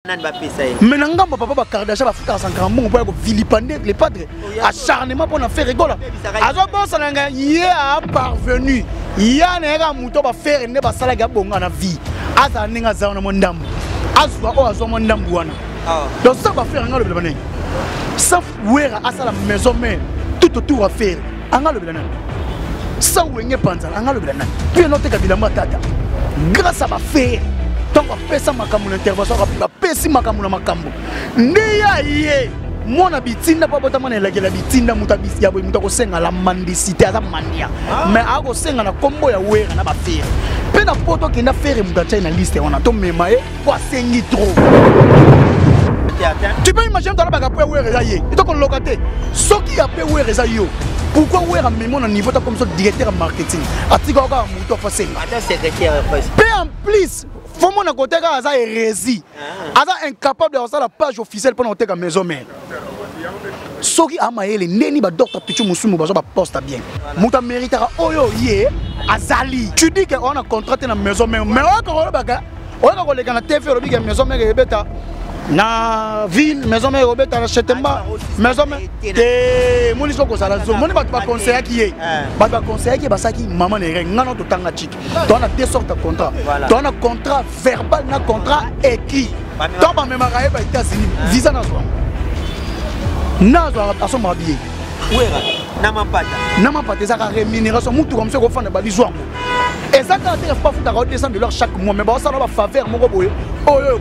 Nani bapesa ye? Mais na ngambo papa ba Kardashian bafutaka Sankara mbongo mpo ya kovilipande le padre, acharnement mpo na Ferre Gola. Azobosana nga ye a parvenu ya na ye kaka moto bafere nde basalaki abonga na vie, azala ndenge aza wana mwa ndambo, azwa oyo azwa mwa ndambo wana. Donc sa bafere anga alobela banani? Sa Wera asala maison mère tout autour ya Ferre, anga alobela nani? Sa Wenge panzana, anga alobela nani? Mpe noteka bilamba tata grâce à bafere. Ntango apesa makambo na intervention, bapesi makambo na makambo nde ya ye mwana bitinda mpo abotama na elakela bitinda, moto ya boye, moto akosenga la mendicité, aza mandia. Mais akosenga na nkombo ya Wera na bafere mpe na poto akenda Ferre, moto atiai na liste wana, tomema ye mpo asengi trop. Tu peux imaginer, moto alobaka mpo ya Wera eza ye, etokoloka te. Soki ya mpe Wera eza yo, pourquoi Wera memo na niveau ta comme so directeur ya marketing atika kaka moto afa senga? Ata secrétaire. Mpe en plus fo mona kote kaka aza hérésie, aza incapable ya kosala page officielle mpona koteka maison mère. Soki amayele ndeni badocteur Pichu mosumu bazwa baposte bien, moto ameritaka oyo ye azali. Tu dis que oza na contrat te na maison mère, mais oyoka kolobaka, oyoka koleka na TV, olobi ke maison mère ebeta na ville, maison mère obeta na Chetemba, maison mère te. Moni soki kozala zo moni bato baconseillaki ye, bato baconseillaki ye, basalaki mama na ere ngana. Totanga chiki, toza na deux sortes de contrat: toza na contrat verbal na contrat écrit. Ntango bamemaka ye ba États-Unis, visa nazwa, nazwa, asombaka billet. Wera na mampata. Na mampata ezaka rémunération. Mutuka mosu ekofanda, babizwa yango, eza kaka te bafutaka 200 $ chaque mois, mais baosala bafaveur moko boye oyo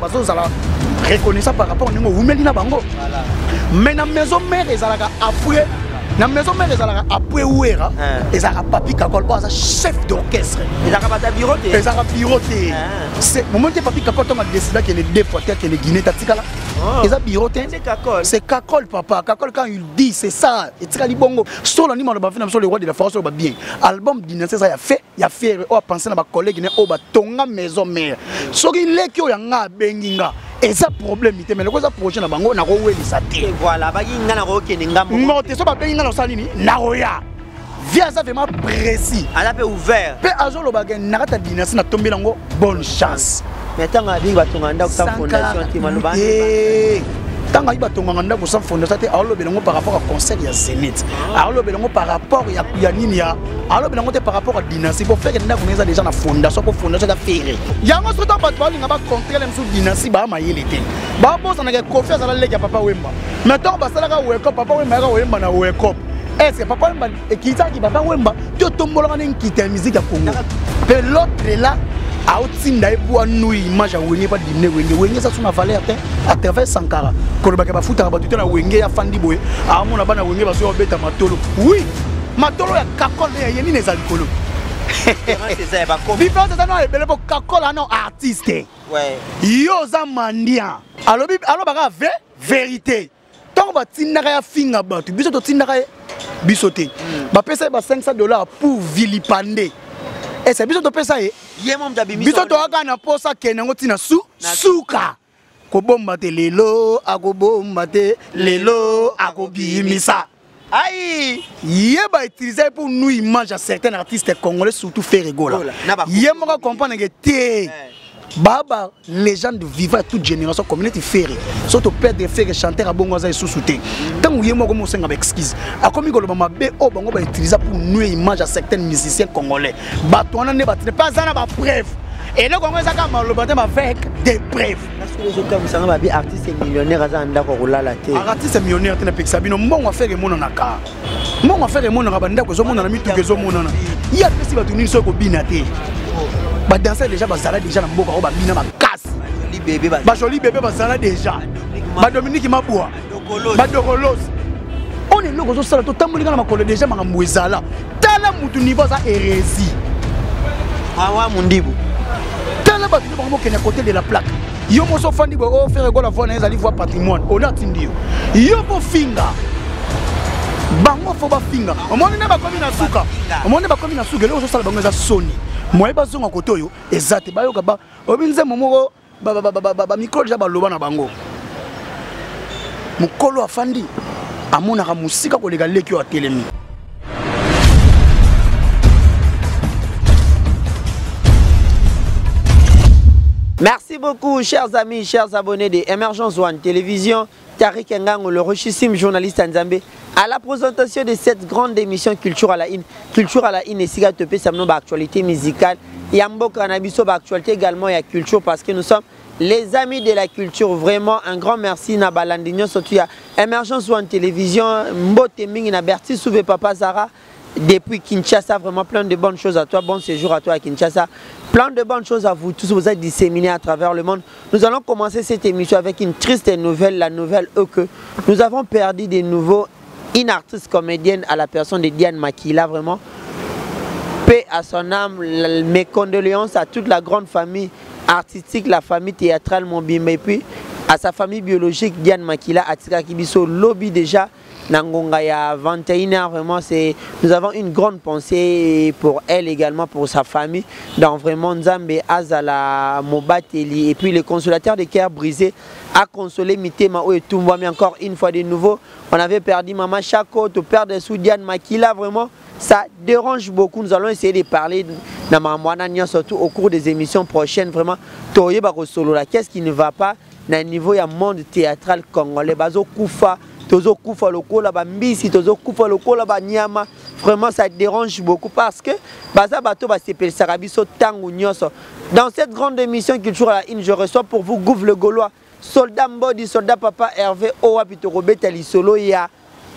bazozala reconnaissant par rapport ndenge owumeli na bango. Mais na maison mère ezalaka après, na maison mère ezalaka après Wera, ezalaka Papi Kakol oyo aza chef d'orchestre. Ezalaka bato ya bureau te. Ezalaka bureau te. Moment te Papi Kakol ntongo adécida akende deux fois te, akende Guinée, tatikala eza bureau te. C'est Kakol, papa Kakol, quand il dit c'est ça, etikali bongo. Solo ni maloba na biso, le roi de la force oyo bien album Dynastie eza ya fait ya Ferre oyo apense na bacollègue ne oyo batonga maison mère. Soki leki oyo yanga abengi nga, eza problème te, mais loko eza projet na bango, nakowelisa te. Voilà, baki nga nakokende ngambo. Non te, so babengi nga, nasala nini? Nakoya. Vie aza vraiment précis. Aza mpe ouvert. Mpe azolobaka na kati ya Dynastie, natombeli yango bonne chance. Mais ntango abingi batonga ndako sans fondation te, maloba. Ntango ayi batongaka ndako sans fondation te, aolobela yango par rapport à concert ya Zénith, aolobela yango par rapport ya nini, ya aolobela yango te par rapport à Dynastie. Po Ferre ndako na eza déjà na fondation, po fondation eza Ferre. Yango soki bato balinga bacontrele mosusu Dynastie, baa mayele te, babosanaka Kofi azala leki ya Papa Wemba. Mais ntango basalaka wekop, Papa Wemba yaka koyemba na wekop. Est ce que Papa Wemba ekitaki Papa Wemba to tombolaka nde nkita ya musique ya Congo? Mpe l'autre là aotinda ye po anui image ya Wenge, pa dimne Wenge. Wenge eza so na valeur te à travers Sankara kolobaka bafutaka bato te na Wenge. Afandi boye, aomona bana Wenge basoki babeta matolo. Oui, matolo ya Kakol ya ye nini eza likolo. Différence eza na ebele, po Kakol ana artiste, yo oza mendiant. Alobi alobaka vérité. Ntango batindaka ya finga bato, biso totindaka ye biso te. Bapesa ye ba 500 $ pour vilipande ese biso topesa ye. Biso toyaka na mposa akende yango ntina su suka kobomba te. Lelo akobomba te, lelo akobimisa. Ai ye bautilize ye pour nous image ya certains artistes congolais, surtout Ferre Gola. Ye moko comprendre ke te baba légende vivant ya toute génération comme neti Ferre. So toperdre Ferre, chanteur abongo aza lisusu te. Ntango ye moko mosenga baexcuse, akomi koloba mabe oyo bango bautiliza pour nuire image ya certains musiciens congolais. Bato wana nde batine mpe aza na bapreuve. Eloko yango eza kaka maloba te, avec des preuves. Ezokamisanga babi artiste millionnaire aza na ndako ya kolala te. Artiste millionnaire te, napekisa bino. Mbongo affaire emonanaka, mbongo affaire emonanaka, bandako ezomonana, mituka ezomonana. Ye apesi bato nini? Soki kobina te, badanser déjà bazala déjà na mboka oyo, babina makasi, bajoli bebe bazala déjà, badominique mabwa, badokolos oyo eloko ozosala, totamboli kaka na makolo déjà, makambo ezala. Tala mutu niveau aza hérésie. Awa mundibu. Tala bato nde bango mokende côté de la plaque. Yo moso ofandi boye, oyo Ferre Gola, voix na ye ezali voix patrimoine. Ona atindi yo, yo kofinga bango, fo bafinga. Omoni nde bakomi na suka, omoni nde bakomi na suka. Eloko ozosala bango eza soni, moye bazonga kote oyo eza te. Bayoka ba oyebi nzembo moko, bamikro deja baloba na bango. Mokolo afandi amonaka mosika koleka leki oyo atelemi. Merci beaucoup, chers amis, chers abonnés de Emergence One Télévision. Tariq Ngango, le richissime journaliste Nzambe, à la présentation de cette grande émission Culture à la Une. Culture à la Une, esika topesa bino actualité musicale. Ya mboka na biso actualité également, ya culture parce que nous sommes les amis de la culture. Vraiment, un grand merci na balandi nyonso ya Emergence One Télévision, Mbote Mingi na Berti Souve Papa Zara. Depuis Kinshasa, vraiment plein de bonnes choses à toi. Bon séjour à toi à Kinshasa. Plein de bonnes choses à vous tous. Vous êtes disséminés à travers le monde. Nous allons commencer cette émission avec une triste nouvelle. La nouvelle est que nous avons perdu de nouveau une artiste comédienne à la personne de Diane Makila. Vraiment, paix à son âme. Mes condoléances à toute la grande famille artistique, la famille théâtrale mobimba. Et puis à sa famille biologique, Diane Makila, atikaki biso lobi déjà. Na ngonga ya 21h, vraiment, c'est, nous avons une grande pensée pour elle également, pour sa famille. Donc vraiment, Nzambe azala mobateli. Et puis le consolateur de cœur brisé a consolé mitema oyo etumbwa. Mais encore une fois de nouveau, on avait perdu Mama Chako, to perdre sous Diane Makila, vraiment, ça dérange beaucoup. Nous allons essayer de parler na mamwana surtout au cours des émissions prochaines. Vraiment, toyeba kosolola, qu'est-ce qui ne va pas na niveau ya monde théâtral congolais? Bazo kufa, tozo kufa lokola ba mbisi, tozo kufa lokola ba nyama. Vraiment, ça dérange beaucoup parce que baza bato ba sepelisaka biso tangu nyonso. Dans cette grande émission Culture à la Une, je reçois pour vous Gouv le Gaulois, soldat Mbodi, soldat Papa Hervé, owa pito robeta lisolo ya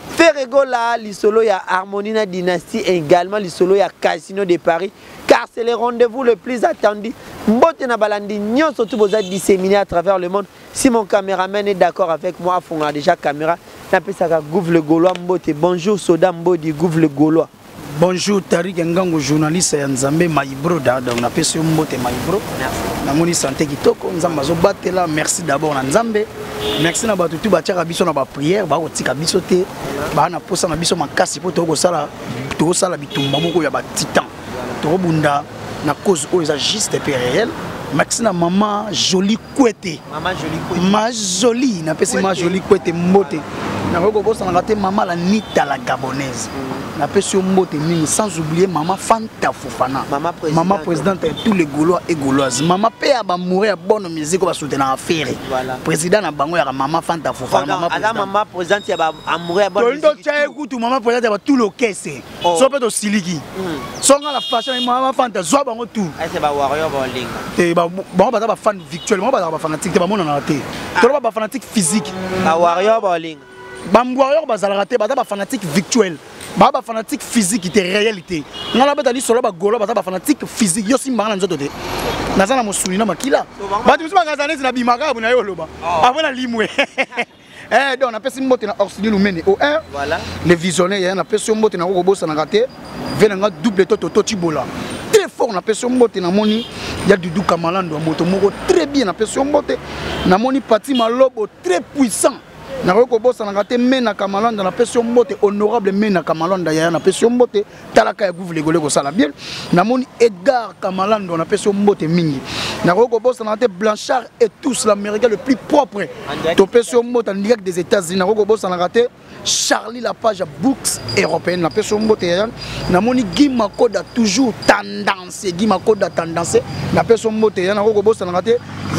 Ferre Gola, lisolo ya Harmonie na Dynastie, et également lisolo ya Casino de Paris, car c'est le rendez-vous le plus attendu. Mbote na balandi nyonso tout boza disséminé à travers le monde. Si mon caméraman est d'accord avec moi, afonga déjà caméra. Napesaka Gouv le Gaulois mbote. Bonjour Soda Mbodi, Gouv le Gaulois. Bonjour Tariq Ngango, journaliste ya Nzambe my brother. Donc napesi yo mbote my bro. Merci. Namoni santé kitoko, Nzambe azobatela. Merci d'abord na Nzambe. Merci na bato tu batiaka biso na ba prière, ba kotika biso te. Ba na posa na biso makasi po tokosala, tokosala bitumba moko ya ba titan. Tokobunda na cause oyo eza juste et réel. Merci na maman Jolie Kwete. Maman Jolie Kwete. Ma Jolie, napesi ma Jolie Kwete mbote. Nakoki kobosanaka te mama la Nita la Gabonaise. Napesi yo mbote mingi, sans oublier mama Fanta Fofana. Mama présidente. Mama présidente de tous les Gaulois et Gauloises. Mama pe ya ba mouré ya bonne musique ba soutenir affaire. Voilà. Président na bango ya mama Fanta Fofana, Pardon, mama aza présidente. mama présidente ya ba amouré ya bonne Tolingo musique. tcha ekutu mama présidente ya ba tout le caisse. Oh. So pe to siliki. Songa la fashion mama Fanta zwa bango tout. Ah, c'est ba warrior ba linga. Te ba bango baza ba fan virtuel, bango baza ba fanatique te ba mona na te. Tolo ba fanatique physique. Ba warrior ba linga. Ba warrior bazalaka te, baza ba fanatique virtuel. Ba ba fanatique physique te réalité. Ngala beta li solo ba golo baza ba fanatique physique yo simba na nzoto te. Naza na mosuni na makila. Ba tu simba ngaza neti na bimaka bu na yo loba. Avant na limwe. Eh donc na pesi mbote na Orsini Lumene O1. Voilà. Les visionnaires ya na pesi mbote na kobosa na kate. Vena nga double toto to tibola. Très fort na pesi mbote na moni ya Dudu Kamalando moto moko très bien na pesi mbote. Na moni Pati Malobo très puissant. Nakoki kobosanaka te Mena Kamalanda na pesi yo mbote, honorable Mena Kamalanda yaya na pesi yo mbote, talaka ya Gouv Legole kosala bien. Namoni Edgar Kamalando na pesi yo mbote mingi. Nakoki kobosanaka te Blanchard et tous l'Américain le plus propre. En direct. Topesi yo mbote en direct des États-Unis. Nakoki kobosanaka te Charlie Lapage ya Books européenne na pesi yo mbote yaya. Namoni Guy Makoda toujours tendance, Guy Makoda tendance na pesi yo mbote yaya. Nakoki kobosanaka te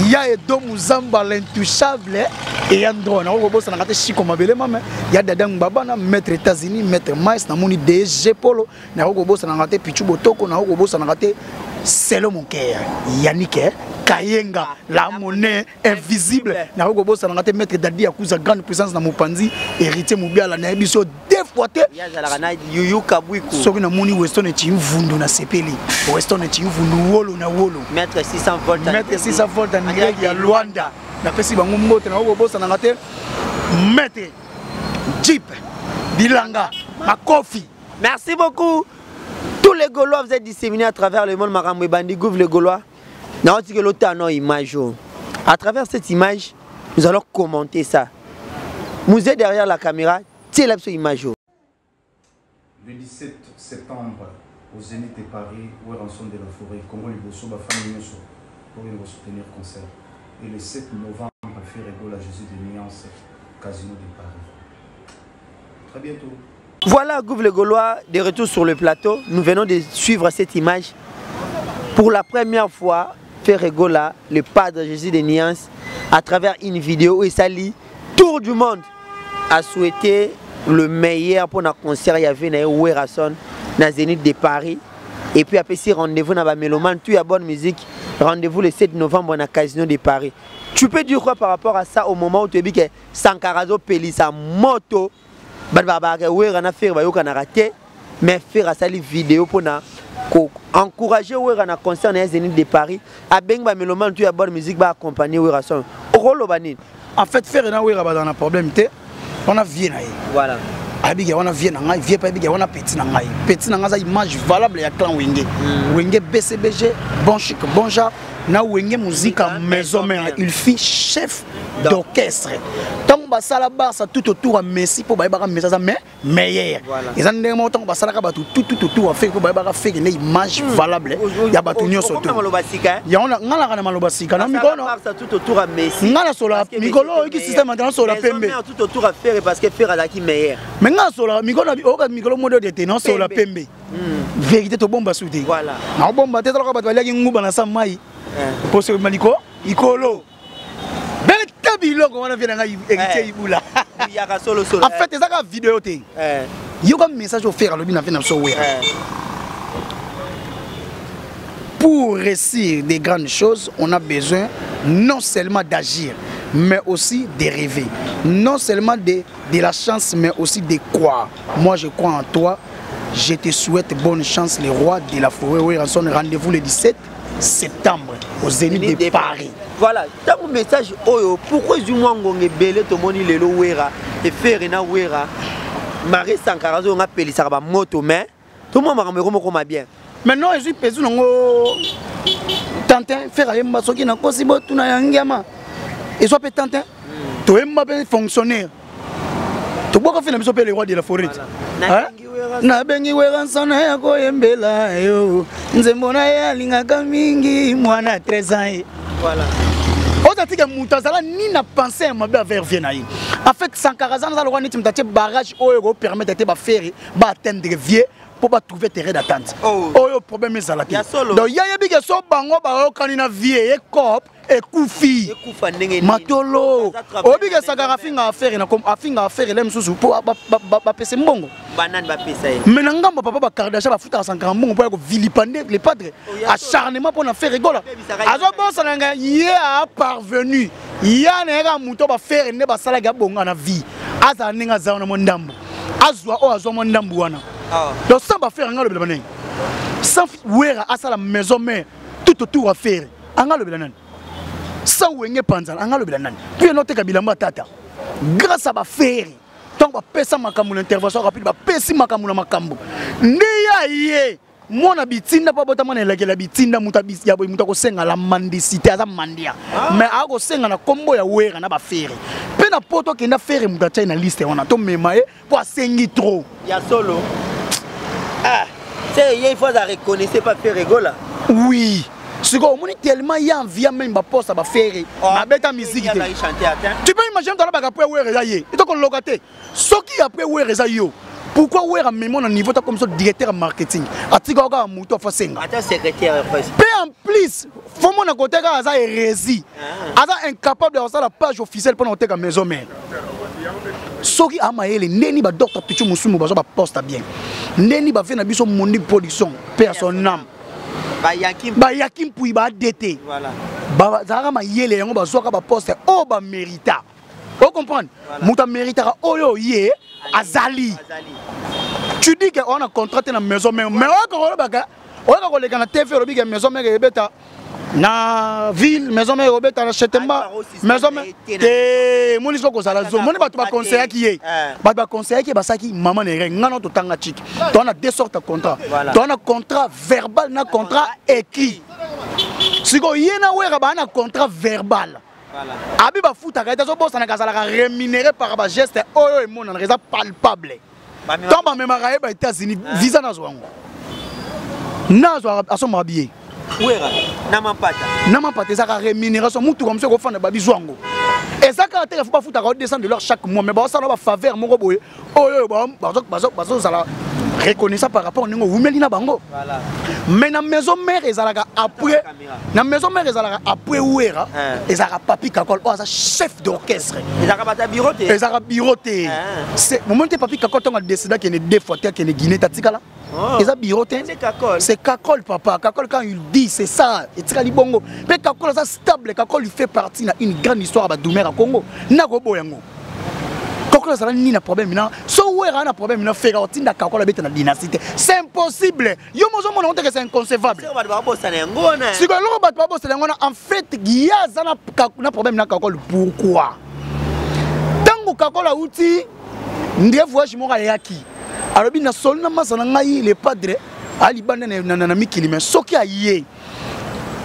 ya Edo Muzamba l'intouchable et Andro. Nakoki kobosanaka te Chico Mabele mame ya Dada Ngbabana maître États-Unis maître Mais. Namoni DG Polo. Nakoki kobosanaka te Pichu Botoko. Nakoki kobosanaka te Selo mon cœur Yannick Kayenga la monnaie invisible. Nakoki kobosanaka te maître Dadi Yakuza grande puissance na mopanzi héritier Mubiala na yebi so deux fois te. Ya zalaka na Yuyu Kabwiku. Soki namoni Weston Chimvundu na sepeli. Weston Chimvundu wolo na wolo. Maître 600 volts. Maître 600 volts en direct ya Luanda. Napesi bango mbote nakoki kobosanaka te maître Jeep Bilanga Makofi. Merci beaucoup. Tous les Gaulois, vous êtes disséminés à travers le monde. Marambo Bandi, Gouv les Gaulois. Naoti que l'autre a image. À travers cette image, nous allons commenter ça. Musée derrière la caméra, tiens la image. Le 17 septembre, au Zénith de Paris, Werrason de la Forêt, Congo Liboso, Bafana Nyonso, pour nous soutenir concert. Et le 7 novembre, Ferre Gola, Jésus de Nuance, Casino de Paris. Très bientôt. Voilà Gouv le Gaulois de retour sur le plateau. Nous venons de suivre cette image. Pour la première fois, Ferre Gola, le padre Jésus de Nuance, à travers une vidéo où il s'allie tour du monde, a souhaité le meilleur pour notre concert. Il y avait Werrason na Zénith de Paris. Et puis après, si rendez-vous dans la mélomane, tout y a bonne musique. Rendez-vous le 7 novembre dans le Casino de Paris. Tu peux dire quoi par rapport à ça au moment où tu dis que Sankara azopelisa moto, Wera na Ferre bayokanaka te, mais Ferre asali vidéo mpona encourager Wera na concert na Zénith de Paris, abengi bamélomane tout ya bonne musique baaccompagner Wera son. Okoloba nini? En fait, Ferre na Wera baza na problème te, wana vie na ye. Voilà. Ayebiki wana vie na ngai, vie mpe ayebiki wana petit na ngai. Petit na ngai aza image valable ya clan Wenge. Wenge BCBG, bon chic, bon genre, na Wenge Musica Maison Mère, il fit chef d'orchestre. Ntango basala Barça tout autour ya Messi mpo bayebaka Messi aza meilleur. Eza ndenge moko ntango basalaka bato tout tout autour ya Ferre mpo bayebaka Ferre nde image valable ya bato nyonso to. Yango nga nalaka na maloba sika na mikolo. Nga nasola mikolo oyoki système ata nasola pembe. Tout autour ya Ferre parce que Ferre azalaki meilleur. Mais nga nasola mikolo oyoka mikolo modo te nasola pembe. Vérité tobomba su te. Naobomba te talaka bato baliaki nguba na sa mai. Poso maliko ikolo. Beta biloko wana vie na ngai héritier Ibula. Yaka solo solo. En fait ezaka vidéo te. Yoka message au Ferre alobi na vie na biso Wera. Pour réussir des grandes choses, on a besoin non seulement d'agir, mais aussi de rêver. Non seulement de la chance, mais aussi de croire. Moi, je crois en toi. Je te souhaite bonne chance, le roi de la forêt. Oui, rendez-vous le 17 septembre au Zénith de Paris. Voilà, tant message oyo, pourquoi du moins ngonge belé to moni lelo Wera et Ferre na Wera, Marie Sankara zo nga pelisa ba moto mais tout le monde m'a moko ma bien. Maintenant je suis pesu nango tantin Ferre ayemba soki na kosi botu na yangiama. Et soit pe tantin to yemba pe fonctionnaire. To boka fina biso pe le roi de la forêt. Nabengi Wera nsana ya koyembela yo nzembo na ye alingaka mingi mwana 13 ans ye. Voilà. Oza tika moto azala ni na pensée ya mabe envers vie na ye. En fait, Sankara aza lokola neti moto atie barrage oyo ekopermettre te bafere baatteindre vie mpo batrouve terrain d'attente. Oyo problème ezala te. Donc ya yebi ke so bango bayokani na vie ye coop ekufi. Ekufa ndenge nini? Matolo. Aza travailler Oyebi ke Sankara afinga affaire na kom, afinga affaire ele mosusu mpo bapesa mbongo. Banani bapesa ye? Mais na ngambo papa ba Kardashian bafutaka Sankara mbongo mpo ya kovilipande le padre. Oh, ya solo. Acharnement mpo na Ferre Gola. Bebisaka ye. Azobosana ngai ye a parvenu. Ya na ye kaka moto ba Ferre nde basalaki abonga na vie. Azala ndenge aza wana mwa ndambo. Azwa oyo azwa mwa ndambo wana. Donc sans ba Ferre nga lobela banenge. Sans Wera asala maison mère tout autour à Ferre. Anga lobela nani? Sans Wenge Panzana anga lobela nani? Puis no teka bilamba tata. Grâce à ba Ferre tant ba pesa makambo na intervention rapide ba pesi makambo na makambo. Nde ya ye mwana bitinda pa bota mwana elakela bitinda muta bis ya boy muta kosenga la mendicité aza mandia. Mais a kosenga na kombo ya Wera na ba Ferre. Pe na poto kenda Ferre muta tchai na liste wana to mema ye po asengi trop. Ya solo. Ah, c'est il faut reconnaître pas Ferre Gola. Oui. Siko omoni tellement ya envie même ba poste ba Ferre. Oh, Na beta musique te. il y a chanté atteint. Tu peux imaginer toi ba après Wera ya ye. Ito ko lokaté. Soki après Wera za yo. Pourquoi Wera même na niveau ta comme ça directeur marketing? Atika ka muto fa senga. Attends secrétaire presque. Pe en plus, faut mon côté ka aza hérésie. Aza incapable de faire la page officielle pour noter ka maison mère. Soki amayele ndeni ba docteur Pichu Musumu bazo ba poste bien. Ndeni ba fait na biso mondi production paix à son âme. Ba Yakim ba Yakim Pouy ba DT. Voilà. Ba zaka mayele yango ba zwaka ba poste o ba mérita. Vous comprenez? Voilà. Muta méritera oyo ye azali. Azali. Tu dis que on a contrat na maison mère mais on a ko on a ko leka na TV lobi que maison mère ebeta na ville maison mère ebeta na Chetemba maison mère te moni soko sala zo moni bato ba conseiller ki ye bato ba conseiller ki basaki maman ne reng ngana to tanga chiki to na deux sortes de contrat to na contrat verbal na contrat écrit siko ye na wera ba na contrat verbal. Voilà. Abi ba futa ka etazo bossa na kazala rémunéré par ba geste oyo e mona eza palpable. Ba mema Tant ba memaka ye ba États-Unis visa na zwango. Na zo aso mabie. Wera na mampata. Na mampata ezaka rémunération mutu comme ça ko fanda ba bizwango. Ezaka te faut ba futa ka 200 $ chaque mois mais ba sala ba faveur moko boye. Oyo ba ba ba ba zo sala. Reconnaissant par rapport ndenge owumeli na bango. Mais na maison mère ezalaka après, na maison mère ezalaka après Wera, ezalaka Papi Kakol oyo aza chef d'orchestre. Ezalaka bato ya bureau te. Ezalaka bureau te. C'est moment te Papi Kakol ntango adécida akende deux fois te, akende Guinée, tatikala. Eza bureau te. C'est Kakol. C'est Kakol, papa. Kakol, quand il dit, c'est ça. Etikali bongo. Mpe Kakol aza stable. Kakol, il fait partie na une grande histoire ya badumer ya Congo. Nakoboya yango. Kakol azala nini na problème na so Wera na problème na Ferre otinda Kakol abeta na dynastie te? C'est impossible. Yo mozomona ngo teke, c'est inconcevable. Sikoyo bato babosana yango wana. Sikoyo eloko bato babosana yango wana, en fait, ye aza na problème na Kakol. Pourquoi? Ntango Kakol auti nde voyage moko, ayaki, alobi na soli na masa na ngai le padre alibanda na mikili, mais soki aye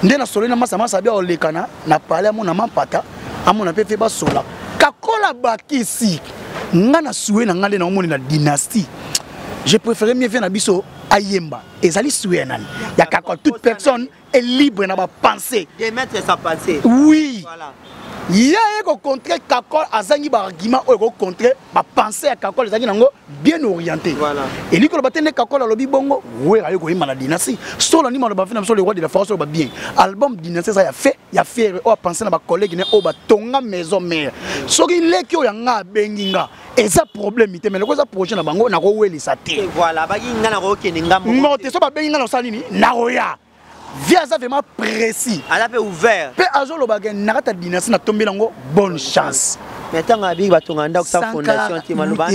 nde na soli na masa, masa abi aolekana na pale, amona mampata, amona mpe basola. Kakola bakisi nga na suwe na nga nde naomoni na dynastie, je préféré mieux vie na biso ayemba. Ezali suwe ya nani? Ya Kakol. Toute personne est libre na bapensée. D'émettre sa pensée. Oui. Voilà. Ye aye kocontre Kakol, azangi baargument oyo ekocontre bapensée ya Kakol. Ezalaki nango bien orienté. Elingi koloba te nde Kakol alobi bongo, Wera aye koyemba na dynastie. Solo nini maloba fi na biso le roi de la force oloba bien, album dynastie eza ya fait ya Ferre oyo apense na bacollègue ne oyo batonga maison mère. Soki leki oyo yanga abengi nga, eza problème te, mais loko eza projet na bango, nakowelisa te. Et voilà, baki nga na kokende ngambo. Ngo te. So babengi nga, na osala nini? Nakoya. Vie aza vraiment précis. Aza mpe ouvert. Mpe azolobaka na kati ya dynastie, natombeli yango bonne chance. Mais ntango abiki batonga ndako sans fondation te, maloba.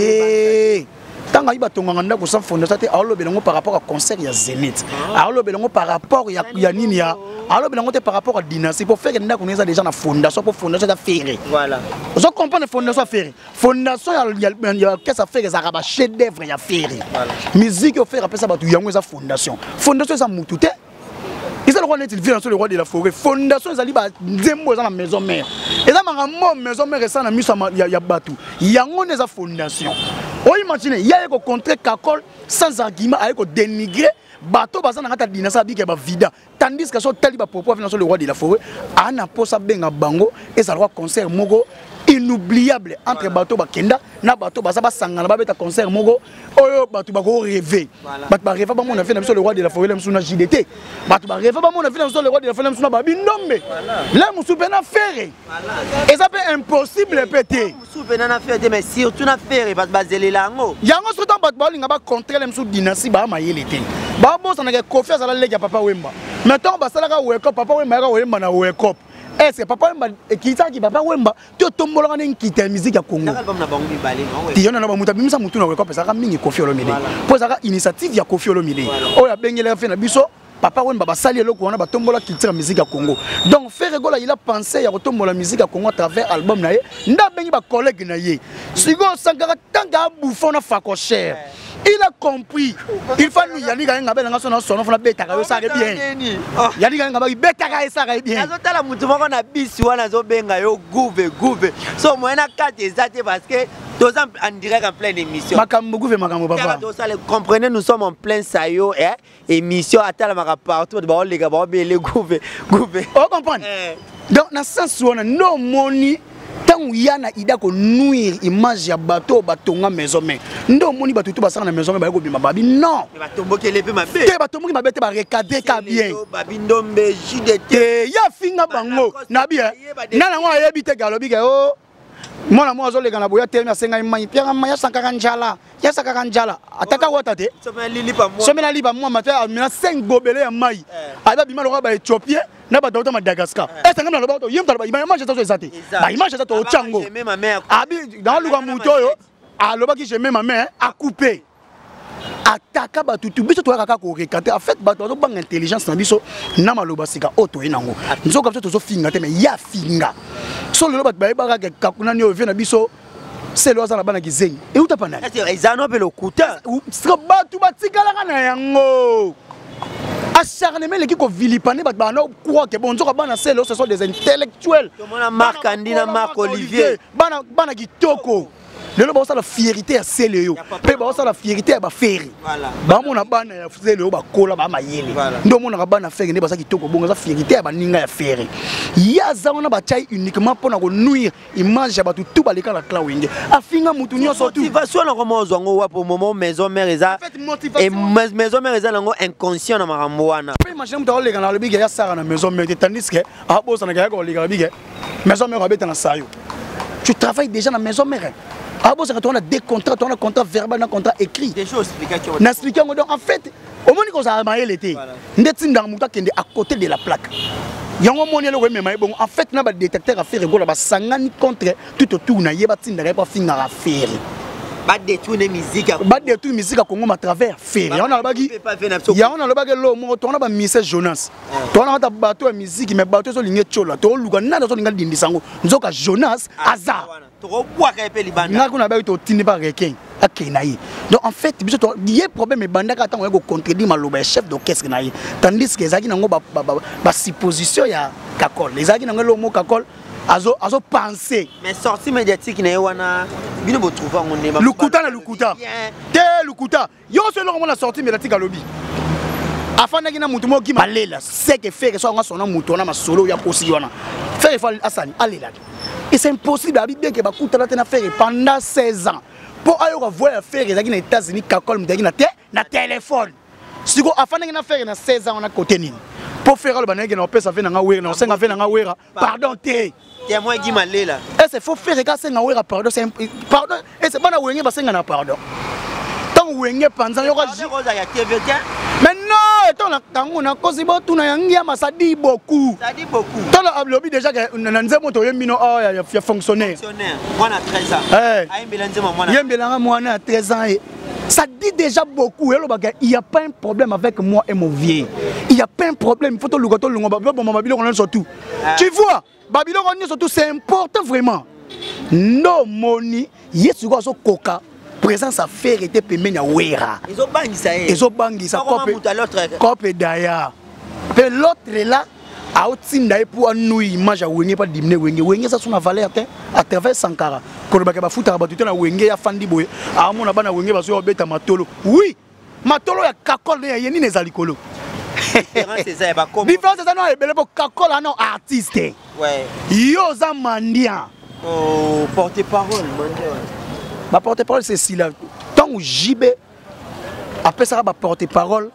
Ntango ayi batongaka ndako sans fondation te, aolobela yango par rapport à concert ya Zénith, aolobela yango par rapport ya nini, ya aolobela yango te par rapport à dynastie. Po Ferre, ndako no eza déjà na fondation, po fondation eza Ferre. Ozo comprendre? Fondation ya Ferre, fondation ya orchestre ya Ferre ezalaka bachef d'œuvre ya Ferre, musique oyo Ferre apesa bato, yango eza fondation. Fondation eza mutu te, eza lokola neti vie na so le roi de la forêt. Fondation ezali banzembo eza na maison mère, eza makambo maison mère esala na miso ya bato, yango nde eza fondation. Oimagine, ye aye kocontre Kakol sans argument, aye kodénigre bato baza na kati ya dynastie, abiki ya bavida, tandis que so otali bapropos avi na so le roi de la forêt, aa na mposa abenga bango, ezalaka concert moko inoubliable entre bato bakenda na bato baza, basangana, babeta concert moko oyo bato bakorêve. Bato barêva bamona vie na biso le roi de la forêt, le mosusu na JDT. Bato barêva bamona vie na biso le roi de la forêt, le mosusu na babindombe, le mosusu mpe na Ferre. Eza mpe impossible mpe te. Mosusu mpe na Ferre te, mais surtout na Ferre, bato bazelela yango. Yango soki ntango bato baolinga bacontre le mosusu dynastie, baa mayele te, babosanaka Kofi azala leki ya Papa Wemba. Mais ntango basalaka wekop, Papa Wemba yaka koyemba na wekop. Est ce que Papa Wemba ekitisaki Papa Wemba to etombolaka nde nkita ya musique ya Congo? Album na bango mibale, non? Ti yo nana bamoto abimisa motu na wekop ezalaka mingi Kofi Olomide, mpo ezalaka initiative ya Kofi Olomide oyo abengelaka fe na biso Papa Wemba. Basali eloko wana, batombola culture ya musique ya Congo. Donc Ferre Gola, il a pensé ya kotombola musique ya Congo à travers album na ye, nde abengi bacollègue na ye. Sikoyo Sankara, tant abouffon na facochère, il a compris, il faut nous Yannick ayenga benga so na sono fona betaka yo saka bien. Yannick ayenga ba betaka ye saka bien. Nazotala motu moko na bisi wana azobenga yo gouve gouve, so moyen na kati eza te, parce que toza en direct, en pleine émission. Makambo gouve, makambo papa. Tosala, comprenez, nous sommes en plein sayo, eh? Émission atalamaka partout, bato baoleka, baobele gouve gouve. O comprendre? Donc na sens wana nde omoni ntango ya na ida konuire image ya bato oyo batonga maison mère, nde omoni bato to basala na maison mère baye kobima, babi non. Batombokele mpe mabe. Te, batomboki mabe te, barecadre ka bien. Babindombe, JDT. Te, ye afinga bango na bi na nango ayebi te ke alobi ke o mwana moko azoleka na boya telemi, asengai mai, piaka mai, asakaka njala, yasakaka njala, ataka wata te, somi na lipa mwama te, amina 5 gobele ya mai, ayebi abima lokola baéthiopien na bato auta Madagascar. Esanga na loba to ye moto aloba image eza so eza te, baimage eza to otyango abi naoluka moto oyo alobaki je mets ma main à couper. Ataka bato tu, biso toyaka kaka korecadrer. En fait, bato bazobanga intelligence na biso na maloba sika oyo toye nango. Nzoka biso tozofinga te, mais ya finga so lelo bato bayebaka ke kakunani oyo vie na biso selo aza na bana kizengi euta pa nani. Eza no mpe lokuta. Bato batikalaka na yango acharnement eleki kovilipane, bato bana croire que bon, nzoka bana selo, ce sont des intellectuels. Tomona Marc Andi na Marc Olivier. Bana, bana kitoko. Lelo baosala fierité ya sele yo mpe baosala fierité ya baFerre. Bamona bana ya sele oyo bakola bamayele nde omonaka bana Ferre nde baza kitoko bongo, eza fierité ya baninga ya Ferre. Ye aza wana, batiai uniquement mpona konuire image ya bato tu baleka na clan Wenge, afinga mutu nyonso tu. Motivation nango mo ozwa yango wapi au moment Maison Mère eza Maison Mère eza nango inconscient na makambo wana? Mpe imagine moto akoleka na alobi ke ya sara na Maison Mère te, tandis que abosanaka ya koleka alobi ke Maison Mère abeta na sayo. Tu travailles déjà na Maison Mère, abosaka towana deux contrats, towana contrat verbal na contrat écrit. Na expliqué yango. Donc en fait, omoni kozala mayele te nde tindaka moto akende à côté de la plaque. Yango omoni eloko emema ye bongo. En fait, na badétracteur ya Ferre Gola basangani contre tout autour na ye, batindaka ye mpo afingaka Ferre. Badétourne musique. Badétourne musique ya Kongo à travers Ferre. Yango nalobaki, yango nalobaki eloko moko. Towana bamise Jonas, towana kata bato ya musique, mais bato ezolinga etiola, toluka nani azolinga dindisa yango. Nzoka Jonas aza Tokobwaka ye mpe libanda. Nga kuna bayaki, totindi mpa requin akei na ye. Donc en fait, biso ye problème ebandaka ntango ya kocontredire maloba ya chef d'orchestre na ye, tandis que ezalaki nango basupposition ya Kakol, ezalaki nango eloko moko Kakol azopense. Mais sortie médiatique na ye wana, bino botrouve yango nde? Lukuta na lukuta te, lukuta nyonso. Eloko mona sortie médiatique, alobi afandaki na mutu moko balela seke Ferre so yango asona mutu wana masolo oyo akosi wana. Ferre fa asani alelaki et c'est impossible. Abi bien ke bakutana te na Ferre pendant 16 ans mpo ayoka voix ya Ferre ezalaki na États-Unis. Kakol moto azalaki na te na telefone. Siko afandaki na Ferre na 16 ans wana kote nini mpo Ferre aloba nayeke na opesa ve nanga Wera, na osenga ve nanga Wera pardon te? Témoin Guy Malela. Ese faut Ferre ka asenga Wera pardon? Pardon, ese bana Wenge basenga na pardon ntango Wenge panza yoka? Mais non, ntango ntango nakosi botuna yangi ya ça dit beaucoup. Ça dit beaucoup. Ntango alobi déjà ke na nzembo toyembi no oh, ya fonctionnaire. Mwana 13 ans ayembela nzembo mwana. Yembelanga mwana ya 13 ans et ça dit déjà beaucoup. Elobaka il y a pas un problème avec moi et mon vieux, il y a pas un problème. Il faut toluka tolongo baboma babiloko nyonso tout. Tu vois, babiloko nyonso tout, c'est important vraiment. Ndo moni ye sikoyo azokoka présence ya Ferre te pembeni ya Wera. Ezobangisa ye. Ezobangisa cope daya mpe l'autre là aotinda ye mpo anui image ya Wenge, mpo adimine Wenge. Wenge eza so na valeur te à travers Sankara kolobaka bafutaka bato te na Wenge. Afandi boye, aomona bana Wenge bazoya kobeta matolo. Oui, matolo ya Kakol nde ya ye nini eza likolo. Différence eza no ebele mpo Kakol ano artiste, yo oza mendiant. Oh, porte parole mendiant. Baporte parole, c'est sila. Ntango JB apesaka baporte parole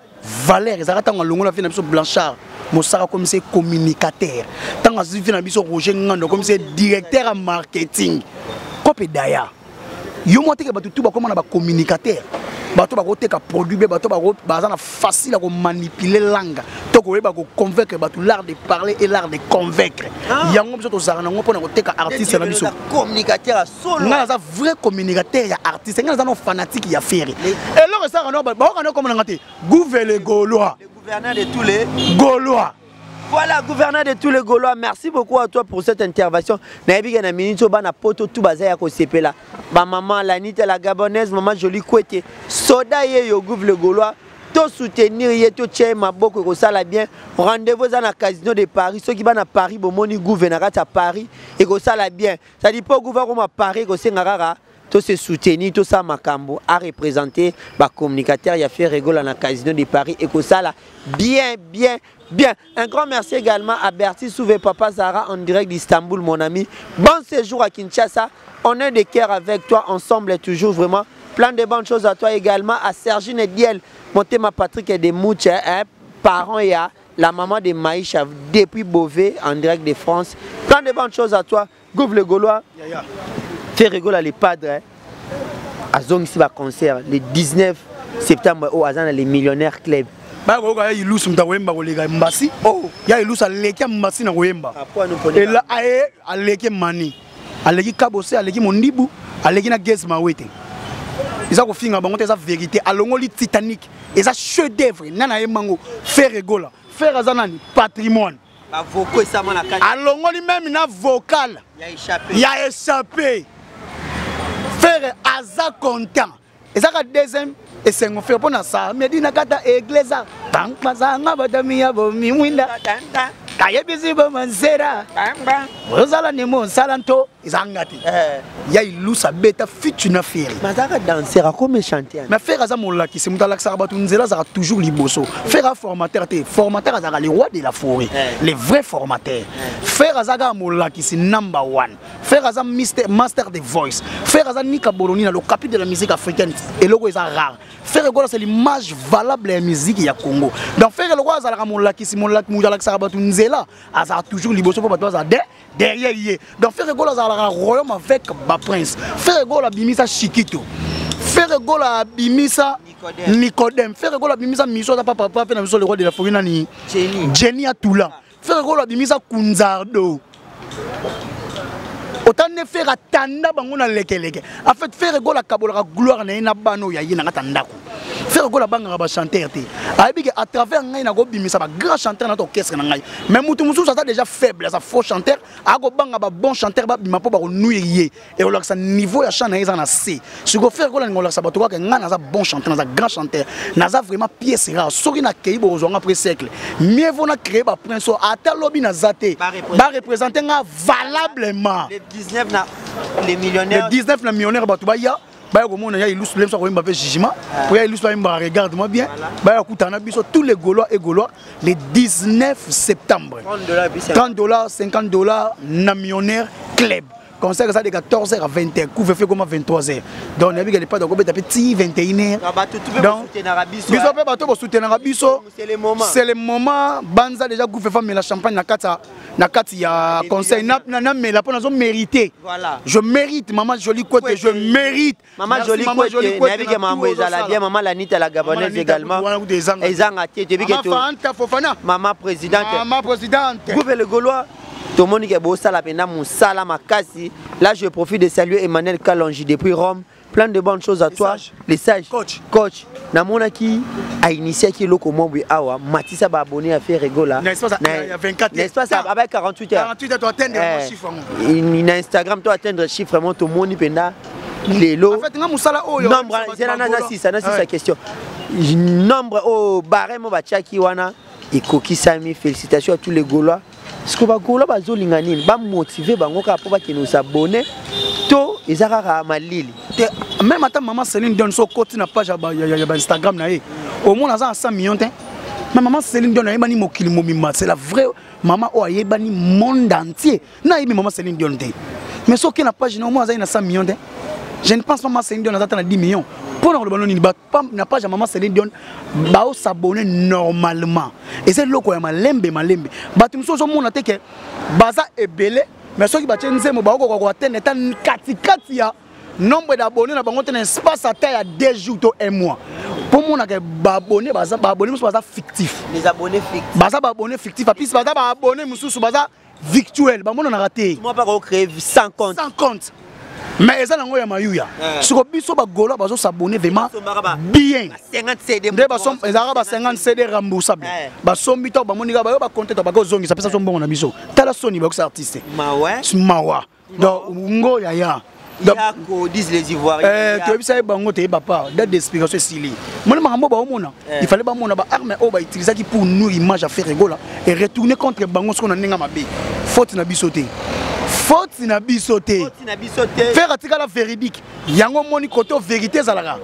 valeur, ezalaka ntango alongola vie na biso Blanchard Mosaka, akomisa communicateur. Ntango azwi vie na biso Roger Ngando, akomisa directeur ya marketing. Kope daya yo mwa teke bato tu bakóma na bacommunicateur, bato bakoteka produit be bato baza na facile ya komanipuler langue to koyeba koconvaincre bato, l'art de parler et l'art de convaincre. Yango biso tozalaka nango mpona koteka artiste na biso. Ngai naza vrai communicateur ya artiste, ngai naza no fanatique ya Ferre. Eloko esalaka no baoka no komonanga te, Gouvele Gaulois. Gouverneur de tous les Gaulois. Voilà, gouverneur de tous les Gaulois, merci beaucoup à toi pour cette intervention. Nayebi na minute bana poto tout baza ya kosepela. Ba maman Lanita la Gabonaise, maman Jolie Kwete, soda ye yo gouv le Gaulois, to soutenir ye, to tche maboko kosala bien. Rendez-vous na Casino de Paris. Ceux qui ba na Paris bomoni gouv na kati Paris et kosala bien. Ça dit pas gouv comme Paris ko senga kaka to se soutenir, to sa makambo à représenter ba communicateur ya Ferre Gola na Casino de Paris et kosala bien bien bien. Un grand merci également à Bertie Souvé, Papa Zara en direct d'Istanbul, mon ami. Bon séjour à Kinshasa. On est de cœur avec toi, ensemble toujours vraiment. Plein de bonnes choses à toi également. À Sergine Diel, Montema Patrick et des Mouches, hein, parents et à la maman de Maïcha depuis Beauvais en direct de France. Plein de bonnes choses à toi. Gouve le Gaulois. Ferre Gola les padres. Hein. Azongisi ba concert le 19 septembre au Azana les Millionnaires Club. Bakoyoka ya Ilusu, moto akoyemba koleka Mbasi. Oh, ya Ilusu aleki ya Mbasi na koyemba. Ela aye aleki mani, aleki Kabose, aleki Mondibu, aleki na Gez Mawete. Eza kofinga bango te, eza vérité. Alongoli Titanic, eza chef d'œuvre. Nani ayembango? Ferre Gola. Ferre aza nani? Patrimoine. Bavocaux esama na kati. Alongoli même na vocal. Ya échappé. Ya échappé. Ferre aza content, ezaka deuxième esengo Ferre mpo na samedi na kata église tankpazanga batami ya bomi mwinda. Nayebisi bomansera ozala ni mosala nto ezanga te. Eh. Ya ilusa beta fitu na Ferre. Mazaka danser akome chanter. Mais Ferre aza molakisi, moto alakisaka bato nzela azalaka toujours liboso. Ferre a formateur te, formateur azalaka le roi de la forêt, eh. Le vrai formateur. Eh. Ferre aza kaka molakisi number one. Ferre aza master de voice. Ferre aza Nika Boloni na le capi de la musique africaine. Eloko eza rare. Ferre Gola c'est l'image valable ya musique ya Congo. Donc Ferre Gola azalaka molakisi, molakisi alakisaka bato nzela, azalaka toujours liboso mpo bato bazala derrière ye. Donc Ferre Gola azalaka royaume avec ba prince. Ferre Gola abimisa Chiquito. Ferre Gola abimisa Nicodème. Ferre Gola abimisa miso aza papa papa mpe na biso le roi de la forêt nani? Jenny. Jenny Atula. Ferre Gola abimisa Kunzardo. Autant nde Ferre atanda bango na lekeleke. En fait Ferre Gola akabolaka gloire na ye na bana oyo aye na kati ya ndako. Ferre Gola abangaka ba chanteur te. Ayebi ke à travers ngai nakobimisa ba grand chanteur na orchestre na ngai. Mais mutu mosusu aza déjà faible, aza faux chanteur, akobanga ba bon chanteur babima mpo bakonuire ye. Et olakisa niveau ya chant na ye eza na C. Sikoyo Ferre Gola alinga kolakisa bato kaka ngai naza bon chanteur, naza grand chanteur, naza vraiment pièce rare. Soki nakei bokozwa nga après siècle. Mieux vaut na créer ba prince oyo ata lobi naza te. Ba représenter nga valablement. Le 19 na les millionnaires. Le 19 na millionnaire bato baya baya komona ya ilusu lemsa koyemba mpe jugement po ya ilusu ayembaka regarde moi bien baya kutana na biso tous les gaulois et gaulois le 19 septembre. 30 $, 50 $ na millionnaire club. Concert eza de 14h à 20h, couvre-feu koma 23h. Donc nayebi ke lepade akobeta mpe ti 21h. Donc biso mpe bato bosoutenaka biso, c'est le moment, c'est le moment. Banza déjà couvre-feu, amela champagne na kati ya conseil namela mpo nazo mérité. Voilà. Je mérite, maman Jolie Kwete, je mérite. Maman Jolie Kwete, nayebi ke mambo ezala bien. Maman Lanita la Gabonaise également, ezanga te, toyebi ke Fofana, maman présidente, maman présidente. Gouve le Gaulois, tomoni ke bosala mpenza mosala makasi. Là je profite de saluer Emmanuel Kalonji depuis Rome. Plein de bonnes choses à toi. Les sages. Coach. Coach namonaki ainitiaki eloko mwa boye awa, matisa baabonné ya Ferre Gola. Na espace ya 24. Na espace avec 48 heures. 48 heures to atteindre chiffre yango. Na Instagram to atteindre chiffre mo tomoni mpenza lelo. En fait nga mosala oyo nombre zela na sisa question nombre oyo barème batiaki wana ekokisami. Félicitations à tous les Gaulois. Parce que bagaulois bazolinga nini? Bamotive bango kaka mpo bakende kos'abonner to eza kaka malili? Te, même ata mama Céline Dion, so okoti na page ya bainstagram na ye, omona aza na 100 millions te. Mais mama Céline Dion ayebani mokili mobimba, c'est la vraie mama oyo ayebani monde entier. Nayebi mama Céline Dion te, mais soki na page na omona azali na 100 millions te. Je ne pense pas mama Céline Dion aza ata na 10 millions. Mpo na koloba no nini, na page ya mama Céline Dion baos'abonner normalement, eza eloko ya malembe malembe. Bato mosusu ozomona te ke baza ebele, mais soki batie nzembo bakokoka koatteindre ata katikati ya nombre d'abonnés na bango te na espace ata ya 2 jours to 1 mois. Mpo monaka baabonné baza baabonné mosusu baza fictif. Les abonnés fictifs. Baza baabonné fictif, apisi baza baabonné mosusu baza virtuel, bamonanaka te. Moi pas créer 100 comptes. 100 comptes, mais eza nango ya mayuya. Siko biso bagaulois bazos'abonner vraiment bien. Nde ezalaka ba 50 CD remboursable. Basombi to bamoni kaka bayo bacompte to bakozongisa, pesa so mbongo na biso. Tala soni bakokisa artiste mawa. Donc ngo yaya. Toyebisa ye bango toyeba pa date d'expiration esili. Moni makambo baomona, il fallait bamona baarme oyo bautilisaki pour nous image ya Ferre Gola et retourner contre bango. Soko na ndenge mabe, faute na biso te, faute na biso te. Ferre atikala véridique. Yango omoni kote vérité ezalaka,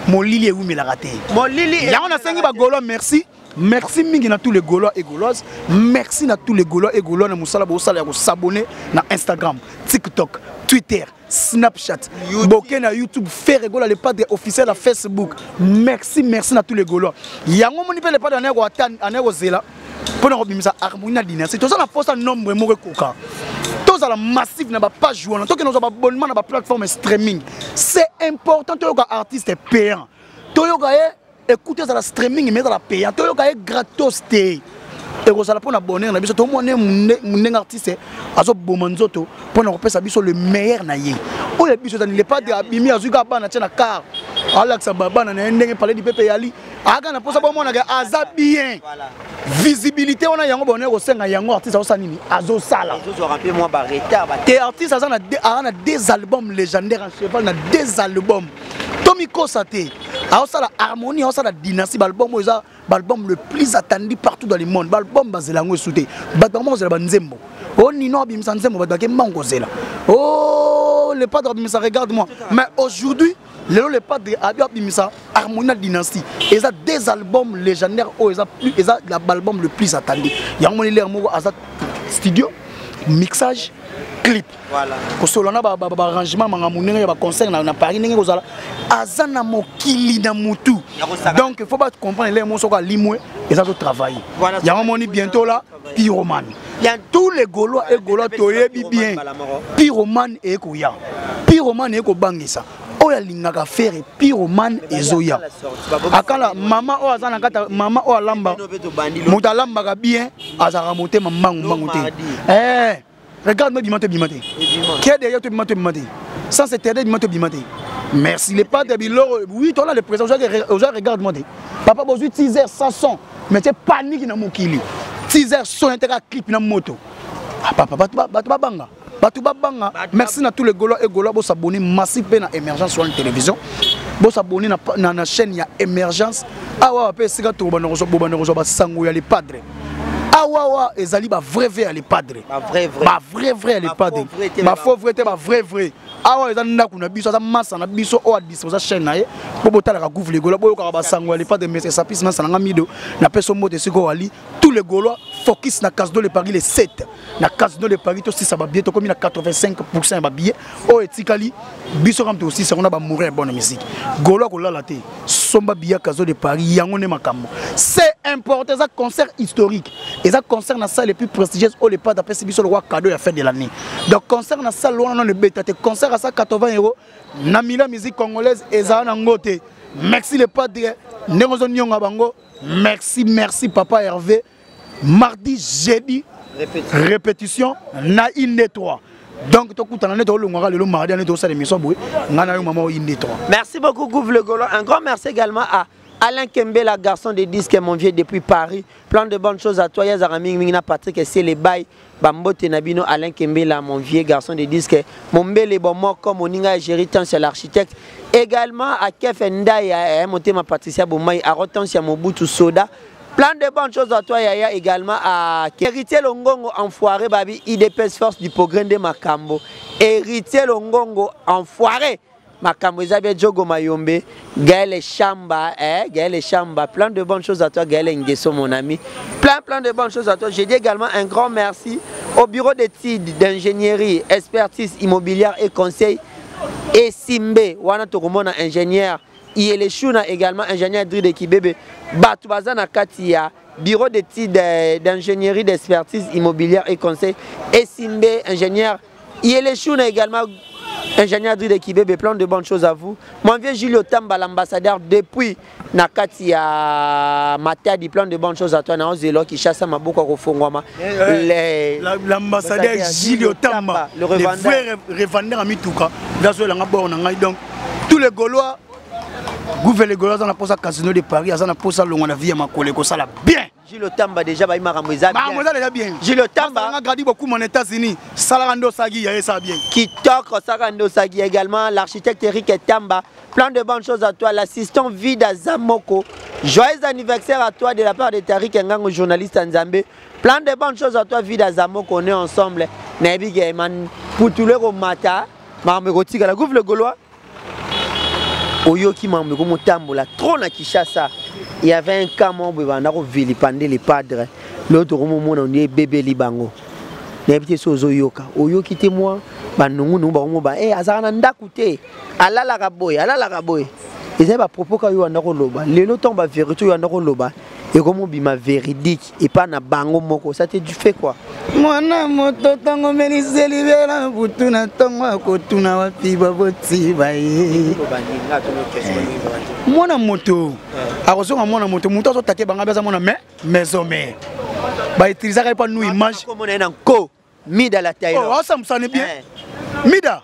molili ewumelaka te. Yango nasengi bagaulois merci, merci mingi na tous les Gaulois et Gauloises. Merci na tous les Gaulois et Gaulois na mosala bosala ya kos'abonner na Instagram, TikTok, Twitter, Snapchat, boke na YouTube, Ferre Gola le Padre officiel na Facebook. Merci, merci na tous les Gaulois. Yango moni mpe le Padre anaye kozela mpo na kobimisa harmonie na dynastie. Toza na posa nombre moko ekoka, tozala massif na bapage wana, tokende kozwa baabonnement na baplateforme streaming. C'est important toyoka artiste payant, toyoka ye écoute ezala streaming mais ezala payant, toyoka ye gratos te. Ekozala mpona bonheur na biso. Tomona ndenge artiste azoboma nzoto mpona kopesa biso le meilleur na ye. Oyo biso ezali le Padre abimi, azwi kaka bana tie na car, alakisa bana na ye ndenge palais du peuple eyali. Aka na mposa bomonaka aza bien, visibilité wana yango bonheur kosenga yango. Artiste azosala nini? Azosala te. Artiste aza na deux albums légendaires en cheval, na deux albums. Tomikosa te. Aosala Harmonie, aosala Dynastie, baalbum oyo eza baalbum le plus attendu partout dans le monde. Baalbum bazela yango esu te. Bato bango kozela banzembo. O Nino abimisa nzembo, bato bake mbango kozela. O le Padre abimisa Regarde moi. Mais aujourd'hui, lelo le Padre abi abimisa Harmonie na Dynastie. Eza deux albums légendaires oyo eza plus, eza l'album le plus attendu. Yango moni lere moko aza studio, mixage, clip. Voilà. Kosolola na baarrangement makambo ndenge ya baconcert na Paris ndenge kozala aza na mokili na mutu. Donc il faut pas comprendre les mots soko alimwe eza to travailler. Yango moni bientôt là Pyromane. Tous les Gaulois et Gaulois toyebi bien. Pyromane ekoya. Pyromane ekobangisa. Oyo alingaka Ferre, Pyromane ezoya. Akala mama oyo aza na kata, mama oyo alamba. Moto alambaka bien, azalaka motema mbangu mbangu te. Eh, regarde moi bima te bima te. Qui est derrière toi bima te bima te. Sans se terre bima te bima te. Merci les pas de biloko. Oui, toi là le président, oza regarde moi te. Papa bozui 6 heures 500, mais tu panique na mokili. 6 heures son intérêt clip na moto. Ah papa, bato bato babanga. Bato babanga. Merci na tous les Gaulois et Gaulois bo s'abonner massif pe na Émergence One Télévision. Bo s'abonner na chaîne ya Émergence. Awa pe sika to bana ko bo bana ko ba sango ya les padres. Awa ezali ba vrai vrai ya les padres. Ba vrai vrai. Ba vrai vrai ya les padres. Ba faux vrai te ba vrai vrai. Awa eza ndaku na biso, aza massa na biso o a disposer chaîne na ye. Po botala ka gouv les Gaulois, boyoka ba sango ya les padres, mais ça pisse massa na ngamido. Na peso mbote siko wali tous les Gaulois focus na Casino de Paris les 7. Na Casino de Paris to sisa ba billet to komi na 85% ba billet. O etikali biso kam to sisa on a ba mourir bonne musique. Gaulois ko lala te. Somba billet Casino de Paris yango ne makambo. C'est important ça concert historique. Et ça concert na salle les plus prestigieuse au le pas d'après biso le roi cadeau ya fin de l'année. Donc concert na salle wana non le bêta te concert à 180 euros na mila musique congolaise ezala na ngote. Merci le padre ndenge ozo nyonga bango. Merci, merci papa Hervé. Mardi, jeudi, répétition na inde 3. Donc tokutana nde tolongwaka lelo mardi ane tosala émission boye ngai na yo mama oyo inde 3. Merci beaucoup Gouv le Gaulois. Un grand merci également à Alain Kembela, garçon de disque, mon vieux depuis Paris. Plein de bonnes choses à toi. Yazara Ming Ming na Patrick et c'est les bails. Bambote Nabino, Alain Kembela, mon vieux garçon de disque. Mon bel bon moko, mon ninga Géry Tansia, l'architecte. Également à Kef Ndaya, mon Patricia Bomaï, à Rotansia Mobutu Soda. Plein de bonnes choses à toi, Yaya, également à Héritier Longongo, enfoiré, Babi, IDPS Force du Progrès de Makambo. Héritier Longongo, enfoiré. Makambo Ezabia Djogo Mayombe, Gaël Chamba, Gaël Chamba, plein de bonnes choses à toi, Gaël Nguesso, mon ami. Plein, plein de bonnes choses à toi. J'ai dit également un grand merci au bureau d'études, d'ingénierie, expertise immobilière et conseil et Simbe, wana tokomona ingénieur, Iyele Shuna également, ingénieur Dride Kibebe, Batu baza na kati ya bureau d'études, d'ingénierie, d'expertise immobilière et conseil et Simbe, ingénieur Iyele Shuna également, ingénieur Dride Kibebe, plein de bonnes choses à vous. Mon vieux Julio Tamba, l'ambassadeur depuis Nakati ya Matadi, plein de bonnes choses à toi. Na Ozelo qui chasse maboko kofongwama. Les L'ambassadeur Julio Tamba, le revendeur. Le vrai revendeur à Mituka. Ndazo langa bord na ngai. Donc tous les Gaulois, gouvernement les Gaulois na posa Casino de Paris, aza na posa longo na vie ya makole ko sala bien. Gilles Tamba déjà ba makambo eza bien. Makambo eza déjà bien. Gilles Tamba nga gradi beaucoup mon États-Unis, sala ndo sagi ya esa bien. Kitoko sala ndo sagi également l'architecte Eric Tamba, plein de bonnes choses à toi, l'assistant Vida Zamoko. Joyeux anniversaire à toi de la part de Tariq Ngango, journaliste Nzambe. Plein de bonnes choses à toi Vida Zamoko, on est ensemble. Nayebi ke man putule ko mata, makambo ekotika la gouve le Gaulois. Oyoki makambo ekomotambola trop na Kinshasa. Il y avait un cas moko boye banda kovilipande les padres. L'autre komomona on est bébé libango. Nayebi te soki ozoyoka. Oyoki te mwa banungunungu bango ba, eh, azalaka na ndako te. Alalaka boye, alalaka boye. Ezali ba propos ka yo anda koloba. Lelo ntango ba vérité oyo anda koloba, ekomobima véridique epa na bango moko. Ça te du fait quoi? Mwana moto ntango melise libela butu na ntongo akotuna wapi baboti ba ye. Mwana moto akozonga mwana moto, moto azotake bango aza mwana mais maison mère. Ba utilisaka ye pa nous image. Komona ye na nko. Mida la taille. Oh, ça me sonne bien. Mida.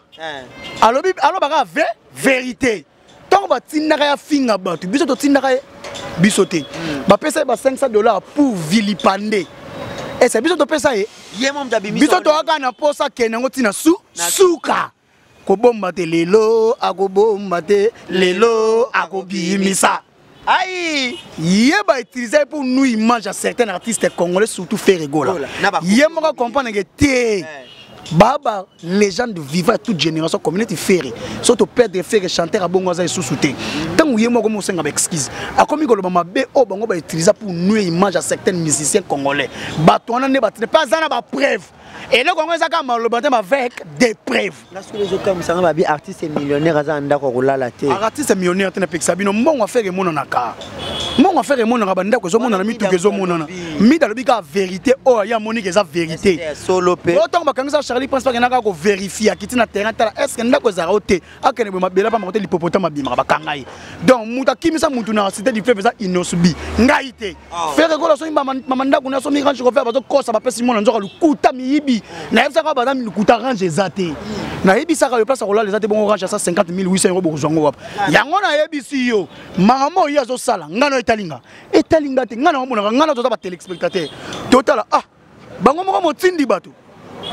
Alobi, alobaka vrai vérité. Tant ba tindaka ya finga bato, biso to tindaka ye biso te. Ba pesa ye ba 500 $ pour vilipender. Et c'est biso to pesa ye. Ye mom da bimiso. Biso to aka na posa kende ngo tina su Na suka. Kobomba te lelo, akobomba te lelo, akobimisa. Aïe! Ye ba utiliser pour nous image à certains artistes congolais, surtout Ferre Gola. Ye moko comprendre que te. Eh. Baba légende vivant toute génération communauté Ferre. Surtout perdre Ferre chanteur à bongo aza sous te. Tango ye moko mo senga ba excuse. Akomi koloba mabe o bango ba utiliser pour nous image à certains musiciens congolais. Bato wana ne ba pas na ba preuve. Eloko yango eza kaka maloba te, avec des preuves. Nasoki ezokamwisa nga, babi artiste millionnaire aza na ndako ya kolala te. Artiste millionnaire te, napekisa bino. Mbongo affaire emonanaka, mbongo affaire emonanaka, bandako ezomonana, mituka ezomonana. Mida alobi kaka vérité oyo ye amoniki eza vérité. Solo mpe oyo ntango bakangisa Charlie Prince, bakenda kaka kovérifie, akiti na terrain, tala est ce que ndako ezalaka o te, akende boye mabele pamba kote lipopotame abimaka, bakanga ye. Donc moto akimisa motu na Cité du Fleuve eza Innoss'B, ngai te. Oh. Ferre Gola soki mama ndako na somi Range Rover, bazokosa, bapesi mwana nzoka lukuta, miyibi. Nayebisaka baza lukuta, Range eza te. Nayebisaka yo place ya kolala eza te. Bongo Range asa 50 800 euro, bokozwa ngo wapi? Yango nayebisi yo, makambo oyo ye azosala, ngai na etali nga, etali nga te. Ngai naomonaka, ngai na toza batelespectateur, totala. Ah, bango moko motindi bato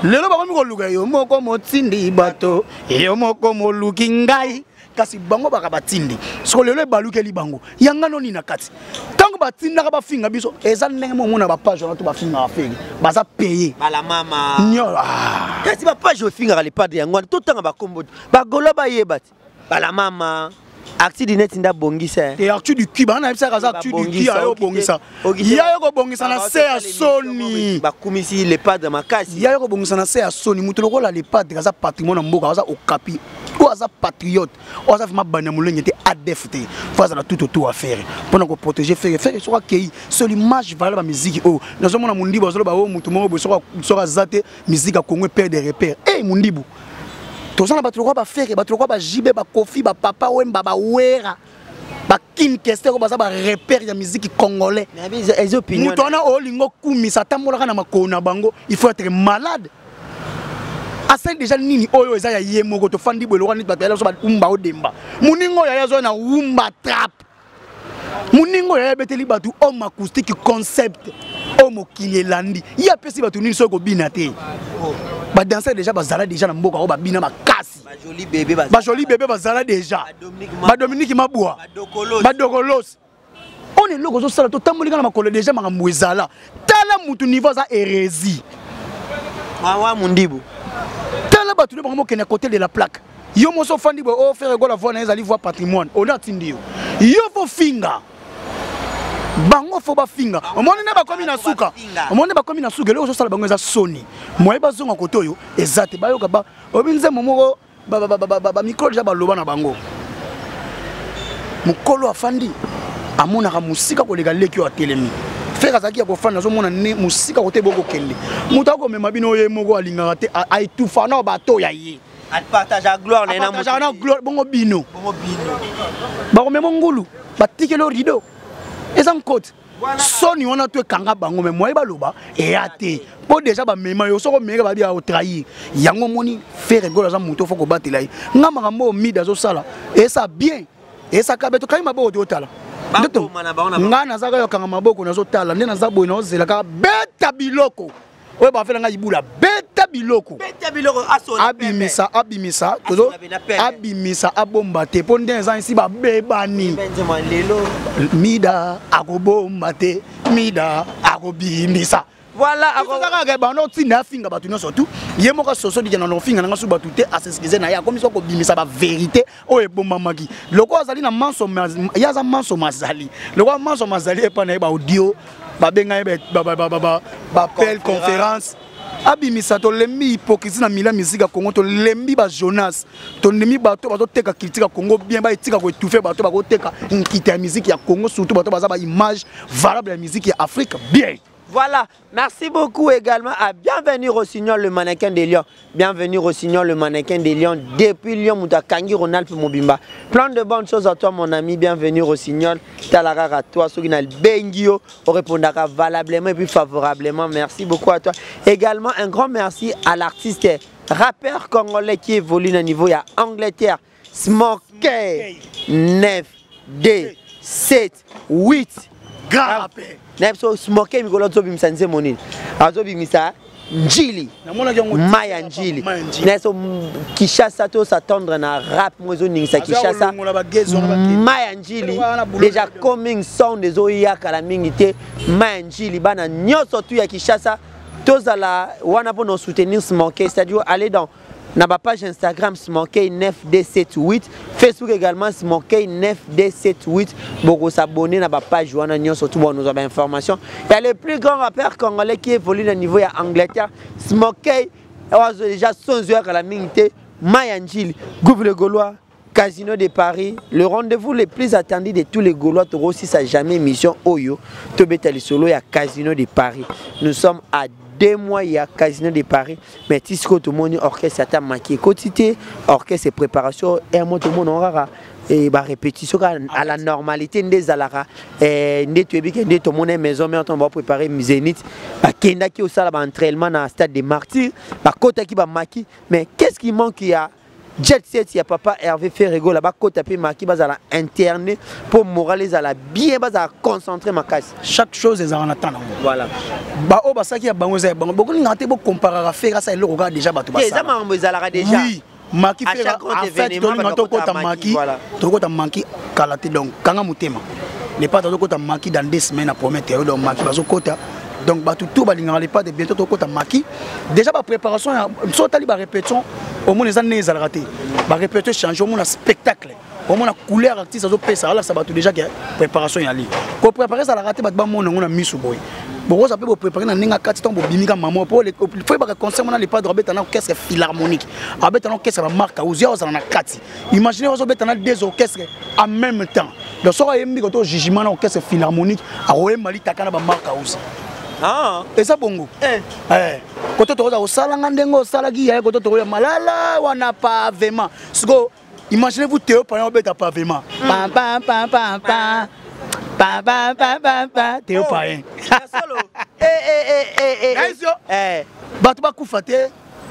lelo bakomi koluka yo moko motindi bato, yo moko moluki ngai, kasi bango baka batindi. Soko lelo ebalukeli bango, yanga noni na kati. Ntango batindaka bafinga biso, eza ndenge momona bapage wana to bafingaka Ferre, baza paye. Balamama nyo. Ah. Kasi bapage ofingaka le padre yango wana, totanga bakombo, bagolo bayeba te. Balamama actu du net nde abongisa. Te, actu du cul, bana nayebisaka aza actu du cul. Ayo obongisa, ya yo kobongisa na se ya soni. Bakumisi le padre makasi. Ya yo kobongisa na se ya soni. Moto lokola le padre aza patrimoine na mboka, aza okapi oyo aza patriote, oyo aza vraiment banya molenge te, adef te, fo azala tout autour affaire mpona koprotéger Ferre. Ferre soki akei, sur l'image valeur bamiziki oyo nazomona mondibu azoloba oyo motu moko boye, soki aza te, musique ya Congo perd de repère. E mondibu, toza na bato lokola baFerre, bato lokola baJB, baKofi, bapapa Wemba, baWera, baKing Kester oyo baza barepère ya musique congolais. Moto wana olinga okumisa, atambolaka na makolo na bango, il faut être malade. Asali déjà nini oyo eza ya ye moko? Tofandi boye lokola neti bato yala biso baumba odemba. Moninga oyo aya azwa na wumba trap, moninga oyo ayebeteli bato homme acoustique concept oyo mokili elandi, ye apesi bato nini soki kobina te? Badanser déjà bazala déjà na mboka oyo, babina makasi. Bajoli bebe bazala déjà, baDominique Mabwa, baDokolos. Oyo eloko ozosala, totamboli kaka na makolo déjà, makambo ezala. Tala mutu niveau aza hérésie. Mawa mundibu. Tala bato nde bango mokende côté de la plaque. Yo moso ofandi boye, oyo Ferre Gola, voix na ye ezali voix patrimoine. Ona atindi yo, yo fo finga bango, fo bafinga. Omoni nde bakomi na suka, omoni nde bakomi na suka. Eloko ozosala bango eza soni, moye bazonga kote oyo eza te. Bayoka ba oyebi nzembo moko, bamikro deja baloba na bango. Mokolo afandi amonaka mosika koleka leki oyo atelemi. Ferre azalaki ya kofanda, azomona ne mosika kote bokokende. Moto akomema bino, ye moko alingaka te, aetufa na bato ya ye. Apartageaka gloire na ye na Apartageaka na gloire. Bongo bino bakomema ngulu, batikeli rideau, eza nkote soni wana to ekanga bango. Me moye baloba eya te, mpo deja bamema yo, soki omeka babi aotrahir yango. Omoni, Ferre Gola aza moto fo kobatela ye. Nga makambo oyo Mida azosala esa bien, esaka be tokangi maboko, toyotala. Nga nazaka yokanga maboko, nazotala nde naza boye, naozela kaka beta biloko oyo bafela ngai ibula, beta biloko, abimisa, abimisa, tozo abimisa, abomba te, mpo nde eza esi babebani. Mida akobomba te, Mida akobimisa. Voilà. Kaka bando ntina afinga bato nyonso tu, ye moko asoso dikenda na kofinga nanga su bato te, asexcuse na ye, akomisi kobimisa bavérité oyo ebombamaki. Lokola azali na manso, ye aza manso mazali, lokola manso mazali epai na ye, baaudio babenga ye, bapel conférence, abimisa. Tolembi hypocrisie na mila musique ya Congo, tolembi bajonas, tondimi bato bazoteka culture ya Congo bien, baetika koétouffe bato bakoteka nkita ya musique ya Congo, surtout bato baza baimage valable ya musique ya Afrique bien. Voilà, merci beaucoup également à Bienvenue Rossignol, le mannequin de Lyon. Bienvenue Rossignol, le mannequin de Lyon. Depuis Lyon, Mouta Kangi, Ronald Mobimba. Plein de bonnes choses à toi, mon ami. Bienvenue Rossignol. Talarara à toi, ceux qui n'ont bengio, répondra valablement et puis favorablement. Merci beaucoup à toi. Également, un grand merci à l'artiste rappeur congolais qui évolue au niveau ya Angleterre. Smokey 9, 2, 7, 8. Grand rappeur. Na biso Smokey, mikolo azobimisa nzembo nini? Azobimisa Njili. Maya Njili. Naso Kinshasa to s'attendre na rap mo ezo ningisa Kinshasa. Maya Njili déjà coming sound ezo yaka la mingi te. Maya Njili bana nyoso tu ya Kinshasa tozala wana pour nous soutenir Smoké, c'est-à-dire aller dans na ba page Instagram Smoké 9D78, Facebook également Smoké 9D78, boko s'abonner na ba page wana nyonso tout bon nous ba information. Il y a le plus grand rappeur congolais qui évolue na niveau ya Angleterre, Smoké, ozo déjà son joueur à la mingi Maya Njili, Gouve le Gaulois, Casino de Paris, le rendez-vous le plus attendu de tous les Gaulois, aussi sa jamais mission Oyo, Tobeta Solo ya Casino de Paris. Nous sommes à 2 mois il y a Casino de Paris, mais tisco tout le monde orchestre ata maqué quotité, orchestre préparation et moi tout le monde aura et ba répétition à la normalité ndé zalara et ndé tu ebike ndé tout le monde maison mais on va préparer Zénith ba kenda ki au salle ba entraînement na stade des Martyrs ba kota ki ba maki, mais qu'est-ce qui manque il y a Jet Set, il y a papa Hervé Ferre Gola, ba kota pe maki bazala interné pour moraliser la bien bazala concentrer ma casse. Chaque chose est en attendant. Voilà. Ba o basaki ya bango za bango boko ngate bo comparer à faire ça eloko déjà bato basala. Eza mambo ezalaka déjà. Oui. Maki faire en fait to ngato kota maki. To kota maki kalate donc kanga mutema. Les pas to kota maki dans 2 semaines à promettre donc maki bazo kota. Donc bato tout balingaka les pas de bientôt to kota maki. Déjà ba préparation so tali ba répétition au moins les années ezalaka te. Ba répétition change au moins spectacle. Au moins la couleur artiste azo pesa ala ça bato déjà que préparation ya li. Ko préparer ça la raté bato ba mona ngona misu boy. Bon ça peut préparer na ninga kati tombo bimika maman pour les faut ba concert mona les pas droit beta na orchestre philharmonique. Abeta na orchestre ba marque ouzia ozala na kati. Imaginez ozo beta na deux orchestres en même temps. Donc so yembi ko to jugement na orchestre philharmonique a royemba litaka na ba marque ouzia. Ah. Et ça bongo. Eh. Eh. Koto to ko sala ngandengo sala ki ya koto to ya malala wana pavement. Siko imaginez-vous Théo par exemple beta pavement. Pam pam pam pam pam. Pam pam pam pam pam Théo Payen. Solo. Eh eh eh eh eh. Eh. Bato ba kufa te.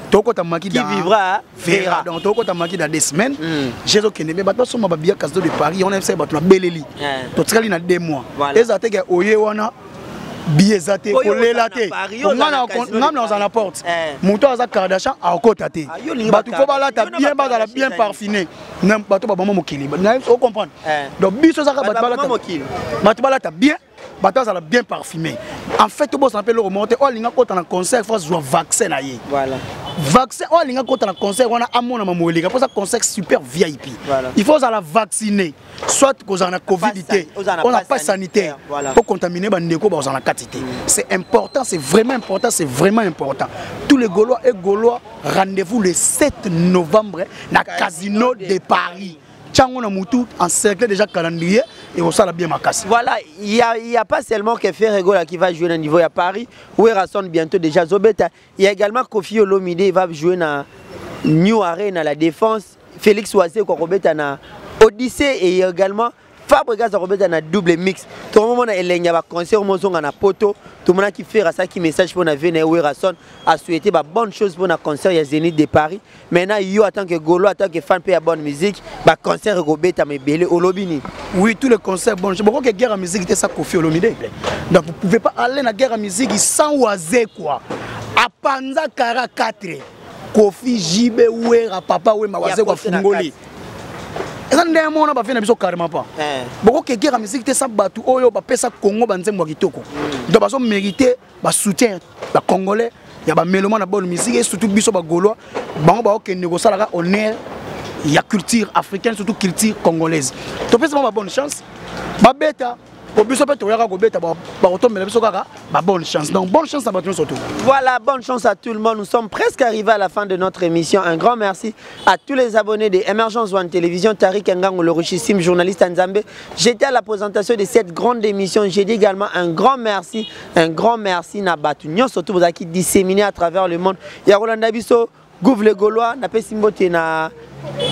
Toko ta maki qui vivra verra. Donc toko ta maki dans 2 semaines. Jésus Kenebe bato soma ba bia Casino de Paris, on aime ça bato na beleli. To tikali na 2 mois. Eza te ke oye wana billet zate kolela te. Ngana na na porte. Muto aza Kardashian a okota te. Bato fo balata bien bazala bien parfumé. Bato ba mama mokili. Na o comprendre. Donc biso zaka bato balata. Bato balata bien. Bato azala bien parfumé. En fait tout boss appelle le remonter o linga kota na concert faut zwa vaccin na ye. Voilà. Vaccin o linga kota na concert wana amona mamolika pour ça concert super VIP. Voilà. Il faut la vacciner. Soit qu'on a Covid té, on n'a pas sanitaire pour contaminer bandeko ba ozana katité. C'est important, c'est vraiment important, c'est vraiment important. Tous les Gaulois et Gaulois, rendez-vous le 7 novembre na Casino de Paris. Tchango na mutu encerclé déjà calendrier et on sala bien makasi. Voilà, il y a pas seulement que Ferre Gola qui va jouer au niveau à Paris, où Werrason bientôt déjà Zobeta, il y a également Koffi Olomide il va jouer na New Arena la Défense, Félix Wazekwa Robeta na Odyssée et également Fabregas Robeta na double mix. Tout le monde a elenga ba concert mozonga na poto, tout le monde qui fait ça qui message pour na venir Werrason a souhaité ba bonne chose pour na concert ya Zénith de Paris. Maintenant yo en tant que Gaulois, en tant que fan pe ya bonne musique, ba concert Robeta mebele olobini. Oui, tous les concerts bon, je crois que guerre à musique était ça Koffi Olomide. Donc vous pouvez pas aller na guerre à musique sans Wazekwa. Apanza Kara 4. Koffi JB Wera Papa Wemba Wazekwa Fungoli. Eza nde mona ba fena biso carrément pas. Boko ke guerre musique te sa batu oyo ba pesa Congo ba nzembo kitoko. Donc bazo mériter ba soutien ba congolais ya ba mélomane na bonne musique et surtout biso ba gaulois bango ba okende ko salaka honneur ya culture africaine surtout culture congolaise. To pesa ba bonne chance ba beta po biso pe toyaka ko beta ba kotombela biso kaka ba bonne chance. Donc bonne chance à bato surtout. Voilà, bonne chance à tout le monde. Nous sommes presque arrivés à la fin de notre émission. Un grand merci à tous les abonnés de Emergence One Télévision, Tariq Ngango, le richissime journaliste Nzambe. J'étais à la présentation de cette grande émission. J'ai dit également un grand merci na batu nyonso surtout vous qui disséminé à travers le monde. Ya Rolanda Biso, Gouve le Gaulois, na pesi mbote na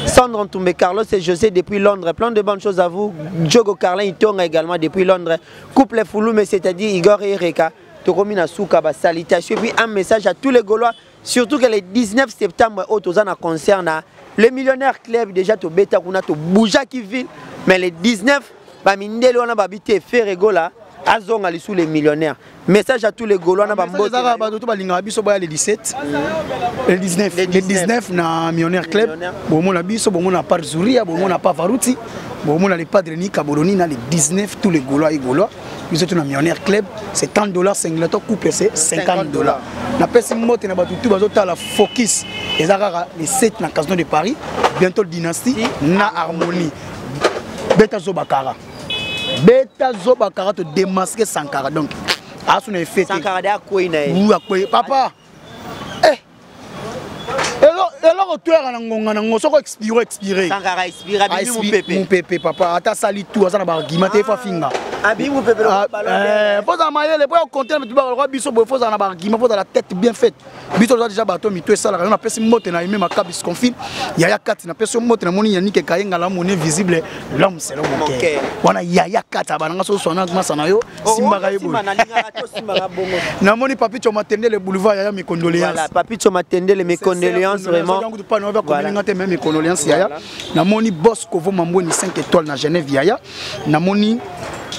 Sandra Ntoumbe Carlos et José depuis Londres. Plein de bonnes choses à vous. Diogo Carlin Itonga également depuis Londres. Couple Fouloumé, c'est-à-dire Igor et Ereka. Tokomi na suka ba salutation. Et puis un message à tous les Gaulois, surtout que le 19 septembre, Otozana concerne le Millionnaire Club déjà to beta kuna to bouja qui ville. Mais le 19, ba mindele wana ba bité Ferre Gola. Azonga lisusu les millionnaires. Message à tous les Gaulois na bambote. Ezaka bato to balingaka biso baya le 17, le 19, le 19 na Millionnaire Club. Bomona biso, bomona par Zuria, bomona Pavarotti, bomona les Padre Nika Boloni na le 19, tous les Gaulois et Gaulois. Biso to na Millionnaire Club, c'est 30 $, singleton couple c'est 50 $. Napesi mbote na bato tout bazotala focus. Eza kaka le 7 na Casino de Paris, bientôt Dynastie na Harmonie. Beta Zobakara. Beta Zobakara to démasquer Sankara, donc asu na effet. Sankara de akwei na ye. Wu akwei papa. Eh. Eloko toyaka na ngonga nango, soko expire, expire. Sankara expire, abimi mopepe. Mopepe papa, ata asali tout, aza na baargument te, efo afinga. Abimi mopepe. Fozala mayele po ya contenir bato balokwa biso boye. Fozala na baargument, fozala tête bien faite. Biso toza déjà bato mito esalaka yo. Napesi mbote na Aime Makabis Confine, yaya kati, napesi yo mbote. Namoni Yanike Kayenga, la monnaie visible, l'homme c'est l'homme. Mon wana yaya kati abananga so swana masa na yo, simbaka ye boye. Namoni Papi Chomatendele Boulevard, yaya, mes condoléances. Voilà, Papi Chomatendele, mes condoléances vraiment. Voilà. Te mes condoléances yaya. Namoni Boss Kovo Mambweni 5 étoiles na Genève, yaya. Namoni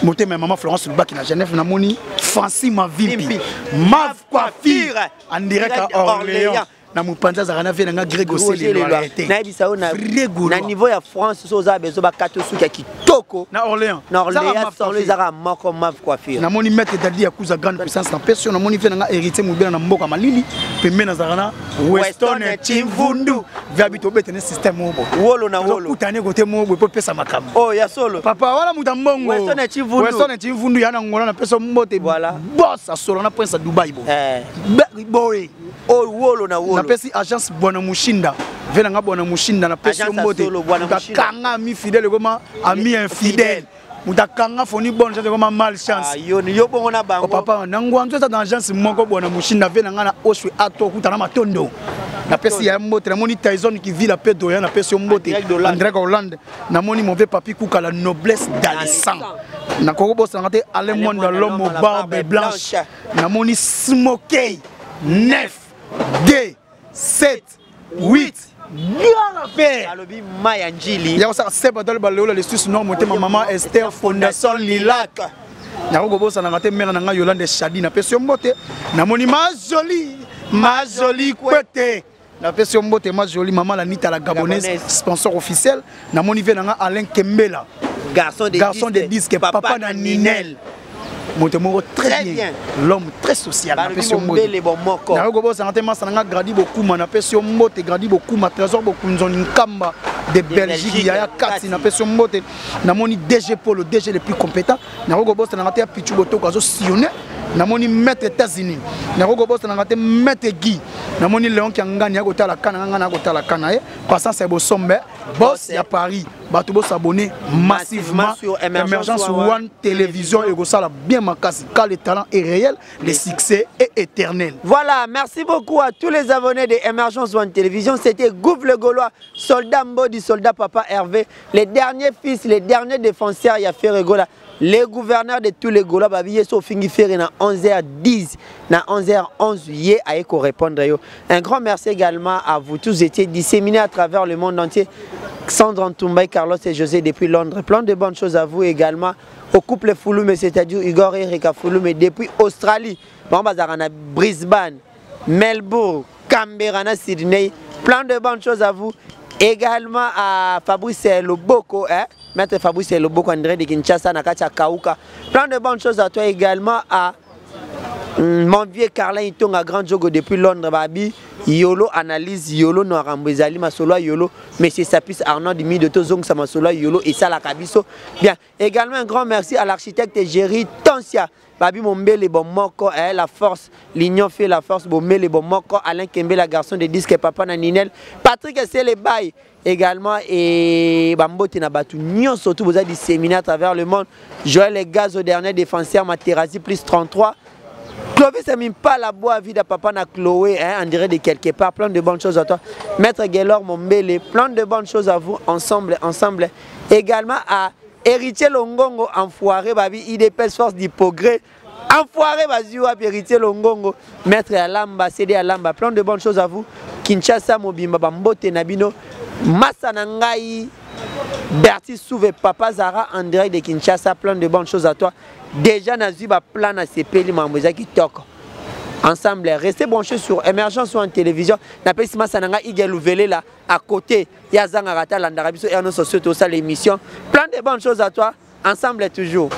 motema ya mama Florence Lubaki na Genève. Namoni Francis Mavimpi, Mav Coiffure en direct à Orléans, na mopanzi azalaka na vie na nga Greg Oselete. Nayebisa yo, na niveau ya France, so oza besoin bakata suki ya kitoko na Orléans, na Orléans solo ezalaka moko, Mav Coiffure. Namoni maître Dadi ya Kuza, grande puissance, na pesi yo. Namoni vie na nga Héritier Mobela na mboka malili pembe, nazalaka na Weston Chimvundu via bi tobetene système moko. Wolo na wolo. Okutane kote moko boye po pesa makambo. Oh, ya solo. Papa wana moto ya mbongo. Weston Chimvundu. Weston Chimvundu ya na Ngola, na pesa mbote. Voilà. Boss asolo na prince ya Dubai bo boye. Oyo wolo na wolo. Napesi agence Bwana Mushinda, ve nanga Bwana Mushinda, napesi yo mbote. Akanga ami fidèle ekoma ami infidèle, moto akanga foni bonne chance ekoma mal chance. Yo yo bongo na bango. Papa na ngwanzo eza dans agence moko, Bwana Mushinda, ve nanga na Oshwe ato okuta na Matondo, napesi ya mbote. Namoni Tyson qui vit la paix doya, napesi yo mbote, André Hollande. Namoni mon vieux Papi Kuka, la noblesse d'Alessandre. Nakoki bosanaka te Alain Mwanda, l'homme aux barbe blanche. Namoni Smokey 9 2 7 8 grand affaire. Alobi ma ya Njili. Ya kosaka seba dole baleola lisusu no motema mama Esther, Fondation Lilac. Nakoki kobosanaka te mare na ngai Yolande Shadi, napesi yo mbote. Namoni Ma Joli, Ma Joli Kwete, napesi yo mbote Ma Joli, mama Lanita la Gabonaise, sponsor officiel. Namoni ve na nga Alain Kembela, garçon de garçon de disque, papa, papa na Ninel, moto moko très bien, l'homme très social, napesi yo mbote. Nakoki kobosana te masa na nga Gradi Bokuma, napesi yo mbote Gradi Bokuma, Trésor Bokunzoni Nkamba de Belgique, yaya kati, napesi yo mbote. Namoni DG Polo, DG le plus compétent. Nakoki kobosanaka te ya Pichu Botoko azosillonne. Namoni maître États-Unis, nakoki kobosanaka te maître Guy. Namoni Léon Kiangani ya kotala kana nga, na kotala kana ye Croissance ya Bosombe, boss ya Paris. Bato bosabonner massivement sur Émergence One Télévision, ekosala bien makasi, car le talent est réel, le succès est éternel. Voilà, merci beaucoup à tous les abonnés de Émergence One Télévision. C'était Gouv le Gaulois, soldat Mbodi, soldat Papa Hervé, les derniers fils, les derniers défenseurs, ya Ferre Gola, les gouverneurs de tous les Gaulois. Babi yeso fingi Ferre na 11h10, na 11h11, ye aye ko répondre yo. Un grand merci également à vous tous, étiez disséminés à travers le monde entier. Sandra Ntumba, Carlos et José depuis Londres. Plein de bonnes choses à vous également. Au couple Fouloum, c'est-à-dire Igor et Erika Fouloum depuis Australie. Bon, bazara na Brisbane, Melbourne, Canberra, na Sydney. Plein de bonnes choses à vous. Également à Fabrice Loboko, hein? Maître Fabrice Loboko, André de Kinshasa, na kati ya Kauka. Plein de bonnes choses à toi également à mon vieux Carlin Itonga, grand jogo depuis Londres, Babi. Yolo analyse, Yolo Noarambo ezali masolo Yolo, Monsieur Sapis Arnaud Dimi de Tozong Samasolo Yolo et Salakabiso. Bien, également un grand merci à l'architecte Jerry Tansia. Babi Mombele bon moko, eh, la force, l'union fait la force, Bombele bon moko, Alain Kembe, la garçon de disque, papa Naninel, Patrick Sele Bay également et bambote na batu nyonso surtout vous avez disséminé à travers le monde. Joël Gazo, dernier défenseur, Materazzi plus 33. Clovis même pas la bois vida papa na Chloé, hein, on dirait de quelque part, plein de bonnes choses à toi. Maître Gaylor Mombele, plein de bonnes choses à vous, ensemble, ensemble. Également à Héritier Longongo, enfoiré, babi, IDPS force du progrès. Enfoiré, bazua, Héritier Longongo, Maître Alamba, CD Alamba, plein de bonnes choses à vous. Kinshasa Mobimba, Bambote Nabino. Massa na ngai Bertie Souve Papa Zara en direct de Kinshasa, plein de bonnes choses à toi. Déjà nazui ba plan na sepeli mambo eza kitoko. Ensemble, restez branchés sur Émergence ou en télévision. Napesi massa na ngai Igel Louvelela à côté. Ya zanga rata landaka biso et nos sociaux tout ça l'émission. Plein de bonnes choses à toi. Ensemble toujours.